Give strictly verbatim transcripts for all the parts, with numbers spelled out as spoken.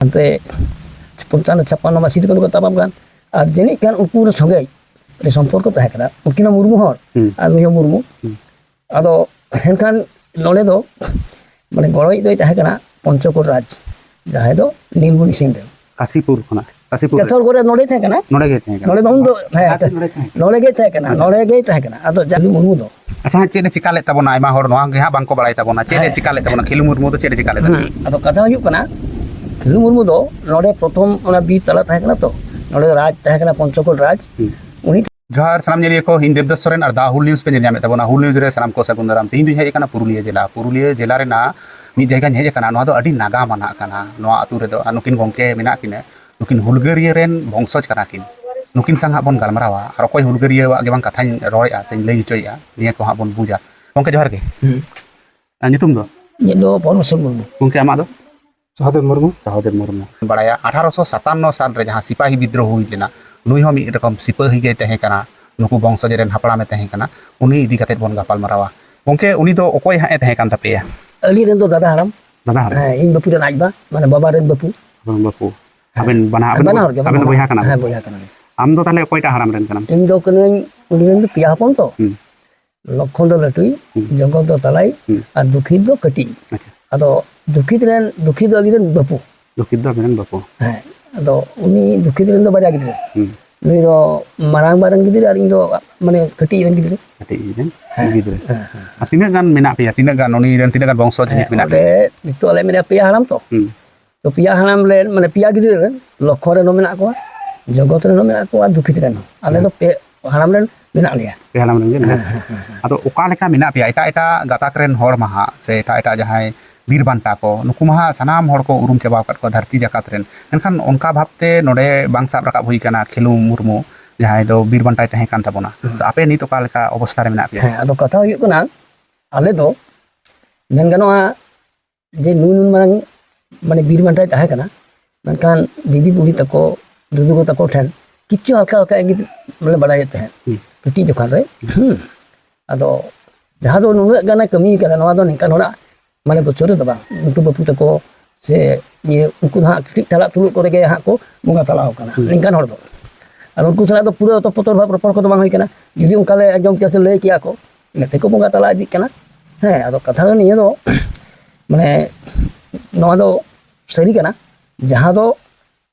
ᱦᱟᱱᱛᱮ ᱯᱚᱧᱪᱟᱱᱱᱚ ᱪᱷᱟᱯᱟᱱᱱᱚ ᱢᱟᱹᱥᱤ ᱛᱟᱠᱚ ᱠᱚ ᱛᱟᱯᱟᱢ ᱠᱟᱱ᱾ ᱟᱨ ᱡᱟᱹᱱᱤᱡ ᱠᱷᱟᱱ ᱩᱱᱠᱩ ᱨᱮ ᱥᱚᱸᱜᱮ ᱨᱮ ᱥᱚᱢᱯᱚᱨᱠᱚ ᱛᱟᱦᱮᱸ ᱠᱟᱱᱟ, ᱩᱱᱠᱤᱱ ᱦᱚᱸ ᱢᱩᱨᱢᱩ ᱦᱚᱲ᱾ ᱦᱩᱸ᱾ ᱟᱨ ᱱᱩᱭ ᱦᱚᱸ ᱢᱩᱨᱢᱩ᱾ ᱦᱩᱸ᱾ ᱟᱫᱚ ᱮᱱᱠᱷᱟᱱ ᱱᱚᱰᱮ ᱫᱚ ᱢᱟᱱᱮ ᱜᱚᱲᱚᱭᱤᱡ ᱫᱚᱭ ᱛᱟᱦᱮᱸ ᱠᱟᱱᱟ ᱯᱚᱧᱪᱚᱠᱳᱴ ᱨᱟᱡᱽ, ᱡᱟᱦᱟᱸᱭ ᱫᱚ ᱱᱤᱞᱢᱚᱱᱤ ᱥᱤᱝ ᱫᱮᱣ᱾ ᱠᱟᱥᱤᱯᱩᱨ ᱠᱷᱚᱱᱟᱜ, ᱠᱟᱥᱤᱯᱩᱨ ᱨᱮ᱾ ᱠᱮᱥᱚᱨ ᱠᱚᱨᱮ ᱱᱚᱰᱮ ᱛᱟᱦᱮᱸ ᱠᱟᱱᱟ᱾ ᱱᱚᱰᱮ ᱜᱮ ᱛᱟᱦᱮᱸ ᱠᱟᱱᱟ᱾ ᱱᱚᱰᱮ ᱫᱚ ᱩᱱ ᱫᱚ, ᱦᱮᱸ, ᱦᱮᱸ, ᱱᱚᱰᱮ ᱛᱟᱦᱮᱸ ᱠᱟᱱᱟ᱾ ᱱᱚᱰᱮ ᱜᱮᱭ ᱛᱟᱦᱮᱸ ᱠᱟᱱᱟ᱾ ᱟᱪᱪᱷᱟ᱾ ᱟᱫᱚ ᱡᱟᱹᱞᱩ ᱢᱩᱨᱢᱩ ᱫᱚ᱾ ᱟᱪᱪᱷᱟ, ᱦᱮᱸ, ᱪᱮᱫ ᱮ ᱪᱤᱠᱟ ᱞᱮᱫ ᱛᱟᱵᱚᱱᱟ? ᱟᱭᱢᱟ ᱦᱚᱲ ᱱᱚᱣᱟ ᱜᱮ ᱦᱟᱸᱜ ᱵᱟᱝᱠᱚ ᱵᱟᱲᱟᱭ ᱛᱟᱵᱚᱱᱟ᱾ ᱪᱮᱫ ᱮ ᱦᱮᱸ᱾ ᱪᱤᱠᱟ ᱞᱮᱫ ᱛᱟᱵᱚᱱᱟ? ᱠᱷᱮᱞᱩ ᱢᱩᱨᱢᱩ ᱫᱚ ᱪᱮᱫ ᱮ ᱪᱤᱠᱟ ᱞᱮᱫ ᱦᱩᱸ, ᱛᱟᱵᱚᱱᱟ? ᱟᱫᱚ ᱠᱟᱛᱷᱟ ᱦᱩᱭᱩᱜ ᱠᱟᱱᱟ, ᱠᱷᱮᱞᱩ ᱢᱩᱨᱢᱩ ᱫᱚ ᱱᱚᱰᱮ ᱯᱨᱚᱛᱷᱚᱢ ᱚᱱᱟ ᱵᱤᱨ ᱛᱟᱞᱟ ᱛᱟᱦᱮᱸ ᱠᱟᱱᱟ ᱛᱚ, ᱱᱚᱰᱮ ᱨᱟᱡᱽ ᱛᱟᱦᱮᱸ ᱠᱟᱱᱟ ᱯᱚᱧᱪᱚᱠᱳᱴ ᱨᱟᱡᱽ᱾ ᱦᱩᱸ᱾ ᱩᱱᱤ ᱡᱚᱦᱟᱨ ᱥᱟᱱᱟᱢ ᱧᱮᱞᱤᱭᱟᱹ ᱠᱚ, ᱤᱧ ᱫᱮᱵᱫᱟᱥ ᱥᱚᱨᱮᱱ ᱟᱨ The Hull News ᱯᱮ ᱧᱮᱞ ᱧᱟᱢᱮᱫ ᱛᱟᱵᱚᱱᱟ᱾ ᱦᱩᱞ ᱱᱤᱭᱩᱡᱽ ᱨᱮ ᱥᱟᱱᱟᱢ ᱠᱚ ᱥᱟᱹᱜᱩᱱ ᱫᱟᱨᱟᱢ᱾ ᱛᱮᱦᱮᱧ ᱫᱚᱧ ᱦᱮᱡ ᱟᱠᱟᱱᱟ ᱯᱩᱨᱩᱞᱤᱭᱟᱹ ᱡᱮᱞᱟ᱾ ᱯᱩᱨᱩᱞᱤᱭᱟᱹ ᱡᱮᱞᱟ ᱨᱮᱱᱟᱜ ᱢᱤᱫ ᱡᱟᱭᱜᱟᱧ ᱦᱮᱡ ᱟᱠᱟᱱᱟ, ᱱᱚᱣᱟ ᱫᱚ ᱟᱹᱰᱤ ᱱᱟᱜᱟᱢ ᱟᱱᱟᱜ ᱠᱟᱱᱟ᱾ ᱱᱚᱣᱟ ᱟᱹᱛᱩ ᱨᱮᱫᱚ ᱟᱨ ᱱᱩᱠᱤᱱ ᱜᱚᱢᱠᱮ ᱢᱮᱱᱟᱜ ᱠᱤᱱᱟᱹ, ᱱᱩᱠᱤᱱ ᱦᱩᱞᱜᱟᱹᱨᱤᱭᱟᱹ ᱨᱮᱱ ᱵᱚᱝᱥᱚᱡᱽ ᱠᱟᱱᱟ ᱠᱤᱱ᱾ ᱱᱩᱠᱤᱱ ᱥᱟᱶ ᱦᱟᱸᱜ ᱵᱚᱱ ᱜᱟᱞᱢᱟᱨᱟᱣᱟ ᱟᱨ ᱚᱠᱚᱭ ᱦᱩᱞᱜᱟᱹᱨᱤᱭᱟᱹᱣᱟᱜ ᱜᱮ ᱵᱟᱝ ᱠᱟᱛᱷᱟᱧ ᱨᱚᱲᱮᱫᱼᱟ ᱥᱮᱧ ᱞᱟᱹᱭ ᱦᱚᱪᱚᱭᱮᱫᱼᱟ, ᱱᱤᱭᱟᱹ ᱠᱚ ᱦᱟᱸᱜ ᱵᱚᱱ ᱵᱩᱡᱟ᱾ ᱜᱚᱢᱠᱮ ᱡᱚᱦᱟᱨ ᱜᱮ᱾ ᱦᱩᱸ᱾ ᱟᱨ ᱧᱩᱛᱩᱢ ᱫᱚ? ᱤᱧᱟᱹᱜ ᱫᱚ ᱯᱚᱨᱢᱮᱥᱚᱨ ᱢᱩᱨᱢᱩ᱾ ᱜᱚᱢᱠᱮ ᱟᱢᱟᱜ ᱫᱚ? ᱥᱚᱦᱚᱫᱮᱵ ᱢᱩᱨᱢᱩ᱾ ᱥᱚᱦᱚᱫᱮᱵ ᱢᱩᱨᱢᱩ᱾ ᱵᱟᱲᱟᱭᱟ, ᱟᱴᱷᱟᱨᱚᱥᱚ ᱥᱟᱛᱟᱱᱱᱚ ᱥᱟᱞ ᱨᱮ ᱡᱟᱦᱟᱸ ᱥᱤᱯᱟᱦᱤ ᱵᱤᱫᱽᱨᱳᱦᱚ ᱦᱩᱭ ᱞᱮᱱᱟ, ᱱᱩᱭ ᱦᱚᱸ ᱢᱤᱫ ᱨᱚᱠᱚᱢ ᱥᱤᱯᱟᱹᱦᱤ ᱜᱮᱭ ᱛᱟᱦᱮᱸ ᱠᱟᱱᱟ, ᱱᱩᱠᱩ ᱵᱚᱝᱥᱚᱡᱽ ᱨᱮᱱ ᱦᱟᱯᱲᱟᱢᱮ ᱛᱟᱦᱮᱸ ᱠᱟᱱᱟ, ᱩᱱᱤ ᱤᱫᱤ ᱠᱟᱛᱮᱫ ᱵᱚᱱ ᱜᱟᱯᱟᱞ ᱢᱟᱨᱟᱣᱟ᱾ ᱜᱚᱢᱠᱮ, ᱩᱱᱤ ᱫᱚ ᱚᱠᱚᱭ ᱦᱟᱸᱜ ᱮ ᱛᱟᱦᱮᱸ ᱠᱟᱱ ᱛᱟᱯᱮᱭᱟ? ᱟᱹᱞᱤᱧ ᱨᱮᱱ ᱫᱚ ᱫᱟᱫᱟ ᱦᱟᱲᱟᱢ᱾ ᱫᱟᱫᱟ ᱦᱟᱲᱟᱢ? ᱦᱮᱸ, ᱤᱧ ᱵᱟᱹᱯᱩ ᱨᱮᱱ ᱟᱡ ᱵᱟ, ᱢᱟᱱᱮ ᱵᱟᱵᱟ ᱨᱮᱱ ᱵᱟᱹᱯᱩ᱾ ᱟᱵᱮᱱ ᱵᱟᱹᱯᱩ? ᱦᱮᱸ᱾ ᱟᱵᱮᱱ ᱫᱚ, ᱵᱟᱱᱟ ᱦᱚᱲ ᱜᱮ, ᱟᱵᱮᱱ ᱫᱚ ᱵᱟᱱᱟ ᱵᱚᱭᱦᱟ ᱦᱚᱲ᱾ ᱠᱟᱱᱟ ᱦᱮᱸ, ᱵᱮᱱ? ᱵᱚᱭᱦᱟ ᱠᱟᱱᱟᱞᱮ᱾ ᱟᱢ ᱫᱚ ᱛᱟᱦᱞᱮ ᱚᱠᱚᱭᱴᱟᱜ ᱦᱟᱲᱟᱢ ᱨᱮᱱ ᱠᱟᱱᱟᱢ? ᱤᱧ ᱫᱚ ᱠᱟᱹᱱᱟᱹᱧ, ᱩᱱᱤ ᱨᱮᱱ ᱫᱚ ᱯᱮᱭᱟ ᱦᱚᱯᱚᱱ ᱛᱚ᱾ ᱦᱩᱸ᱾ ᱞᱚᱠᱠᱷᱚᱱ ᱫᱚ ᱞᱟᱹᱴᱩᱭᱤᱡ, ᱦᱩᱸ᱾ ᱡᱚᱜᱚᱛ ᱫᱚ ᱛᱟᱞᱟᱭᱤᱡ, ᱦᱩᱸ᱾ ᱟᱨ ᱫᱩᱠᱷᱤᱛ ᱫᱚ ᱠᱟᱹᱴᱤᱡ᱾ ᱟᱪᱪᱷᱟ᱾ ᱟᱫᱚ ᱫᱩᱠᱷᱤᱛ ᱨᱮᱱ, ᱫᱩᱠᱷᱤᱛ ᱫᱚ ᱟᱹᱞᱤᱧ ᱨᱮᱱ ᱵᱟᱹᱯᱩ᱾ ᱫᱩᱠᱷᱤᱛ ᱫᱚ ᱟᱵᱮᱱ ᱨᱮᱱ ᱵᱟᱹᱯᱩ᱾ ᱦᱮᱸ, ᱟᱫᱚ ᱩᱱᱤ ᱫᱩᱠᱷᱤᱛ ᱨᱮᱱ ᱫᱚ ᱵᱟᱨᱭᱟ ᱜᱤᱫᱽᱨᱟᱹ᱾ ᱦᱩᱸ᱾ ᱱᱩᱭ ᱫᱚ ᱢᱟᱨᱟᱝ ᱵᱟ ᱨᱮᱱ ᱜᱤᱫᱽᱨᱟᱹ ᱟᱨ ᱤᱧ ᱫᱚ, ᱢᱟᱱᱮ, ᱠᱟᱹᱴᱤᱡ ᱨᱮᱱ ᱜᱤᱫᱽᱨᱟᱹ᱾ ᱠᱟᱹᱴᱤᱡ ᱨᱮᱱ ᱦᱮᱸ, ᱜᱤᱫᱽᱨᱟᱹ᱾ ᱦᱮᱸ, ᱦᱮᱸ᱾ ᱟᱨ ᱛᱤᱱᱟᱹᱜ ᱜᱟᱱ ᱢᱮᱱᱟᱜ ᱯᱮᱭᱟ? ᱛᱤᱱᱟᱹᱜ ᱜᱟᱱ ᱩᱱᱤ ᱨᱮᱱ ᱛᱤᱱᱟᱹᱜ ᱜᱟᱱ ᱵᱚᱝᱥᱚ ᱦᱮᱸ, ᱡᱤᱱᱤᱛ ᱢᱮᱱᱟᱜ ᱚᱸᱰᱮ ᱯᱮᱭᱟ? ᱱᱤᱛᱚᱜ ᱟᱞᱮ ᱢᱮᱱᱟᱜ ᱯᱮᱭᱟ ᱦᱟᱲᱟᱢ ᱛᱚ᱾ ᱦᱩᱸ᱾ ᱛᱚ ᱯᱮᱭᱟ ᱦᱟᱲᱟᱢ ᱨᱮᱱ, ᱢᱟᱱᱮ, ᱯᱮᱭᱟ ᱜᱤᱫᱽᱨᱟᱹ ᱨᱮᱱ, ᱞᱚᱠᱠᱷᱚᱱ ᱨᱮᱱ ᱦᱚᱸ ᱢᱮᱱᱟᱜ ᱠᱚᱣᱟ, ᱡᱚᱜᱚᱛ ᱨᱮᱱ ᱦᱚᱸ ᱢᱮᱱᱟᱜ ᱠᱚᱣᱟ, ᱫᱩᱠᱷᱤᱛ ᱨᱮᱱ ᱦᱚᱸ᱾ ᱟᱞᱮ ᱦᱮᱸ᱾ ᱫᱚ ᱯᱮ ᱦᱟᱲᱟᱢ ᱨᱮᱱ ᱢᱮᱱᱟᱜ ᱞᱮᱭᱟ᱾ ᱯᱮ ᱦᱟᱲᱟᱢ ᱨᱮᱱ ᱜᱮ ᱢᱮᱱᱟᱜ ᱦᱮᱸ, ᱯᱮᱭᱟ᱾ ᱦᱮᱸ, ᱦᱮᱸ, ᱦᱮᱸ᱾ ᱟᱫᱚ ᱚᱠᱟ ᱞᱮᱠᱟ ᱢᱮᱱᱟᱜ ᱯᱮᱭᱟ? ᱮᱴᱟᱜ ᱮᱴᱟᱜ ᱜᱟᱛᱟᱠ ᱨᱮᱱ ᱦᱚᱲ ᱢᱟ ᱦᱟᱸᱜ, ᱥᱮ ᱮᱴᱟᱜ ᱮᱴᱟᱜ ᱡᱟᱦᱟᱸᱭ ᱵᱤᱨ ᱵᱟᱱᱴᱟ ᱠᱚ, ᱱᱩᱠᱩ ᱢᱟ ᱦᱟᱸᱜ ᱥᱟᱱᱟᱢ ᱦᱚᱲ ᱠᱚ ᱩᱨᱩᱢ ᱪᱟᱵᱟ ᱟᱠᱟᱫ ᱠᱚᱣᱟ ᱫᱷᱟᱹᱨᱛᱤ ᱡᱟᱠᱟᱛ ᱨᱮᱱ, ᱢᱮᱱᱠᱷᱟᱱ ᱚᱱᱠᱟ ᱵᱷᱟᱵᱛᱮ ᱱᱚᱰᱮ ᱵᱟᱝ ᱥᱟᱵ ᱨᱟᱠᱟᱵ ᱦᱩᱭ ᱟᱠᱟᱱᱟ ᱠᱷᱮᱞᱩ ᱢᱩᱨᱢᱩ, ᱡᱟᱦᱟᱸᱭ ᱫᱚ ᱵᱤᱨ ᱵᱟᱱᱴᱟᱭ ᱛᱟᱦᱮᱸ ᱠᱟᱱ ᱛᱟᱵᱚᱱᱟ᱾ ᱦᱩᱸ᱾ ᱛᱚ ᱟᱯᱮ ᱱᱤᱛ ᱚᱠᱟ ᱞᱮᱠᱟ ᱚᱵᱚᱥᱛᱟ ᱨᱮ ᱢᱮᱱᱟᱜ ᱯᱮᱭᱟ? ᱦᱮᱸ, ᱟᱫᱚ ᱠᱟᱛᱷᱟ ᱦᱩᱭᱩᱜ ᱠᱟᱱᱟ, ᱟᱞᱮ ᱫᱚ ᱢᱮᱱ ᱜᱟᱱᱚᱜᱼᱟ, ᱡᱮ ᱱᱩᱭ ᱱᱩᱱ ᱢᱟᱨᱟᱝ, ᱢᱟᱱᱮ, ᱵᱤᱨ ᱵᱟᱱᱴᱟᱭ ᱛᱟᱦᱮᱸ ᱠᱟᱱᱟ, ᱢᱮᱱᱠᱷᱟᱱ ᱫᱤᱫᱤ ᱵᱩᱰᱷᱤ ᱛᱟᱠᱚ, ᱫᱩᱫᱩ ᱜᱚ ᱛᱟᱠᱚ ᱴᱷᱮᱱ ᱠᱤᱪᱷᱩ ᱦᱟᱞᱠᱟ ᱦᱟᱞᱠᱟ ᱤᱝᱜᱤᱛ ᱵᱚᱞᱮ ᱵᱟᱲᱟᱭᱮᱫ ᱛᱟᱦᱮᱸᱫ᱾ ᱦᱩᱸ᱾ ᱠᱟᱹᱴᱤᱡ ᱡᱚᱠᱷᱚᱱ ᱨᱮ᱾ ᱦᱩᱸ᱾ ᱟᱫᱚ ᱡᱟᱦᱟᱸ ᱫᱚ ᱱᱩᱱᱟᱹᱜ ᱜᱟᱱᱮ ᱠᱟᱹᱢᱤ ᱠᱟᱫᱟ, ᱱᱚᱣᱟ ᱫᱚ ᱱᱤᱝᱠᱟᱱ ᱦᱚᱲᱟᱜ, ᱢᱟᱱᱮ, ᱜᱳᱪᱚᱨ ᱨᱮᱫᱚ ᱵᱟᱝ᱾ ᱩᱱᱠᱩ ᱵᱟᱹᱯᱩ ᱛᱟᱠᱚ, ᱥᱮ ᱱᱤᱭᱟᱹ ᱩᱱᱠᱩ ᱫᱚ ᱦᱟᱸᱜ ᱠᱟᱹᱴᱤᱡ ᱛᱟᱞᱟ ᱛᱩᱞᱩᱜ ᱠᱚᱨᱮ ᱜᱮ ᱦᱟᱸᱜ ᱠᱚ ᱵᱚᱸᱜᱟ ᱛᱟᱞᱟᱣ ᱠᱟᱱᱟ᱾ ᱦᱩᱸ᱾ ᱱᱤᱝᱠᱟᱱ ᱦᱚᱲ ᱫᱚ᱾ ᱟᱨ ᱩᱱᱠᱩ ᱥᱟᱞᱟᱜ ᱫᱚ ᱯᱩᱨᱟᱹ ᱛᱚᱯᱚᱛᱚᱨ ᱵᱷᱟᱵᱽ ᱨᱚᱯᱚᱲ ᱠᱚᱫᱚ ᱵᱟᱝ ᱦᱩᱭ ᱠᱟᱱᱟ᱾ ᱡᱩᱫᱤ ᱚᱱᱠᱟ ᱞᱮ ᱟᱸᱡᱚᱢ ᱠᱮᱭᱟ ᱥᱮ ᱞᱟᱹᱭ ᱠᱮᱭᱟ ᱠᱚ, ᱢᱮᱱᱛᱮ ᱠᱚ ᱵᱚᱸᱜᱟ ᱛᱟᱞᱟ ᱤᱫᱤᱜ ᱠᱟᱱᱟ᱾ ᱦᱮᱸ, ᱟᱫᱚ ᱠᱟᱛᱷᱟ ᱫᱚ ᱱᱤᱭᱟᱹ ᱫᱚ, ᱢᱟᱱᱮ, ᱱᱚᱣᱟ ᱫᱚ ᱥᱟᱹᱨᱤ ᱠᱟᱱᱟ, ᱡᱟᱦᱟᱸ ᱫᱚ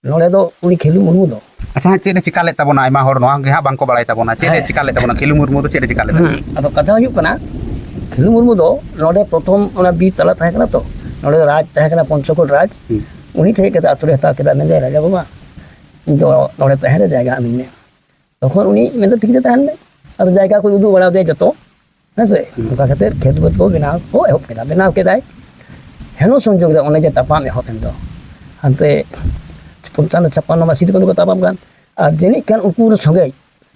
ᱱᱚᱰᱮ ᱫᱚ ᱩᱱᱤ ᱠᱷᱮᱞᱩ ᱢᱩᱨᱢᱩ ᱫᱚ ᱟᱪᱪᱷᱟ, ᱦᱟᱸᱜ ᱪᱮᱫ ᱮ ᱪᱤᱠᱟ ᱞᱮᱫ ᱛᱟᱵᱚᱱᱟ? ᱟᱭᱢᱟ ᱦᱚᱲ ᱱᱚᱣᱟ ᱜᱮ ᱦᱟᱸᱜ ᱵᱟᱝᱠᱚ ᱵᱟᱲᱟᱭ ᱛᱟᱵᱚᱱᱟ᱾ ᱪᱮᱫ ᱮ ᱦᱮᱸ᱾ ᱪᱤᱠᱟ ᱞᱮᱫ ᱛᱟᱵᱚᱱᱟ? ᱠᱷᱮᱞᱩ ᱢᱩᱨᱢᱩ ᱫᱚ ᱪᱮᱫ ᱮ ᱪᱤᱠᱟ ᱞᱮᱫᱟ? ᱦᱩᱸ, ᱟᱫᱚ ᱠᱟᱛᱷᱟ ᱦᱩᱭᱩᱜ ᱠᱟᱱᱟ, ᱠᱷᱮᱞᱩ ᱢᱩᱨᱢᱩ ᱫᱚ ᱱᱚᱰᱮ ᱯᱨᱚᱛᱷᱚᱢ ᱚᱱᱟ ᱵᱤᱨ ᱛᱟᱞᱟ ᱛᱟᱦᱮᱸ ᱠᱟᱱᱟ ᱛᱚ, ᱱᱚᱰᱮ ᱨᱟᱡᱽ ᱛᱟᱦᱮᱸ ᱠᱟᱱᱟ, ᱯᱚᱧᱪᱚᱠᱳᱴ ᱨᱟᱡᱽ᱾ ᱦᱩᱸ᱾ ᱩᱱᱤ ᱴᱷᱮᱡ ᱠᱟᱛᱮ ᱟᱛᱳ ᱨᱮ ᱦᱟᱛᱟᱣ ᱠᱮᱫᱟ, ᱢᱮᱱᱫᱟᱭ, "ᱨᱟᱡᱟ ᱵᱟᱵᱟ, ᱤᱧ ᱫᱚ ᱱᱚᱰᱮ ᱛᱟᱦᱮᱸ ᱨᱮ ᱡᱟᱭᱜᱟ ᱮᱢᱟᱹᱧ ᱢᱮ᱾" ᱛᱚᱠᱷᱚᱱ ᱩᱱᱤ ᱢᱮᱱᱫᱟ, "ᱴᱷᱤᱠ ᱜᱮᱭᱟ, ᱛᱟᱦᱮᱱ ᱢᱮ᱾" ᱟᱫᱚ ᱡᱟᱭᱜᱟ ᱠᱚ ᱩᱫᱩᱜ ᱵᱟᱲᱟ ᱟᱫᱮᱭᱟ ᱡᱚᱛᱚ, ᱦᱮᱸ ᱥᱮ? ᱦᱩᱸ᱾ ᱚᱱᱠᱟ ᱠᱟᱛᱮ ᱠᱷᱮᱛ ᱵᱟᱹᱫᱽ ᱠᱚ ᱵᱮᱱᱟᱣ ᱠᱚ ᱮᱦᱚᱵ ᱠᱮᱫᱟ᱾ ᱵᱮᱱᱟᱣ ᱠᱮᱫᱟᱭ, ᱦᱮᱱᱚ ᱥᱚᱝᱡᱳᱜᱽ ᱨᱮ ᱚᱱᱮ ᱡᱮ ᱛᱟᱯᱟᱢ ᱮᱦᱚᱵ ᱮᱱ ᱫᱚ, ᱦᱟᱱᱛᱮ ᱯᱚᱧᱪᱟᱱᱱᱚ ᱪᱷᱟᱯᱟᱱᱱᱚ ᱢᱟ ᱥᱤᱫᱩ ᱠᱟᱹᱱᱦᱩ ᱠᱚ ᱛᱟᱯᱟᱢ ᱠᱟᱱ, ᱟᱨ ᱡᱟᱹᱱᱤᱡ ᱠᱷᱟᱱ ᱩᱱᱠᱩ ᱥᱚᱸᱜᱮ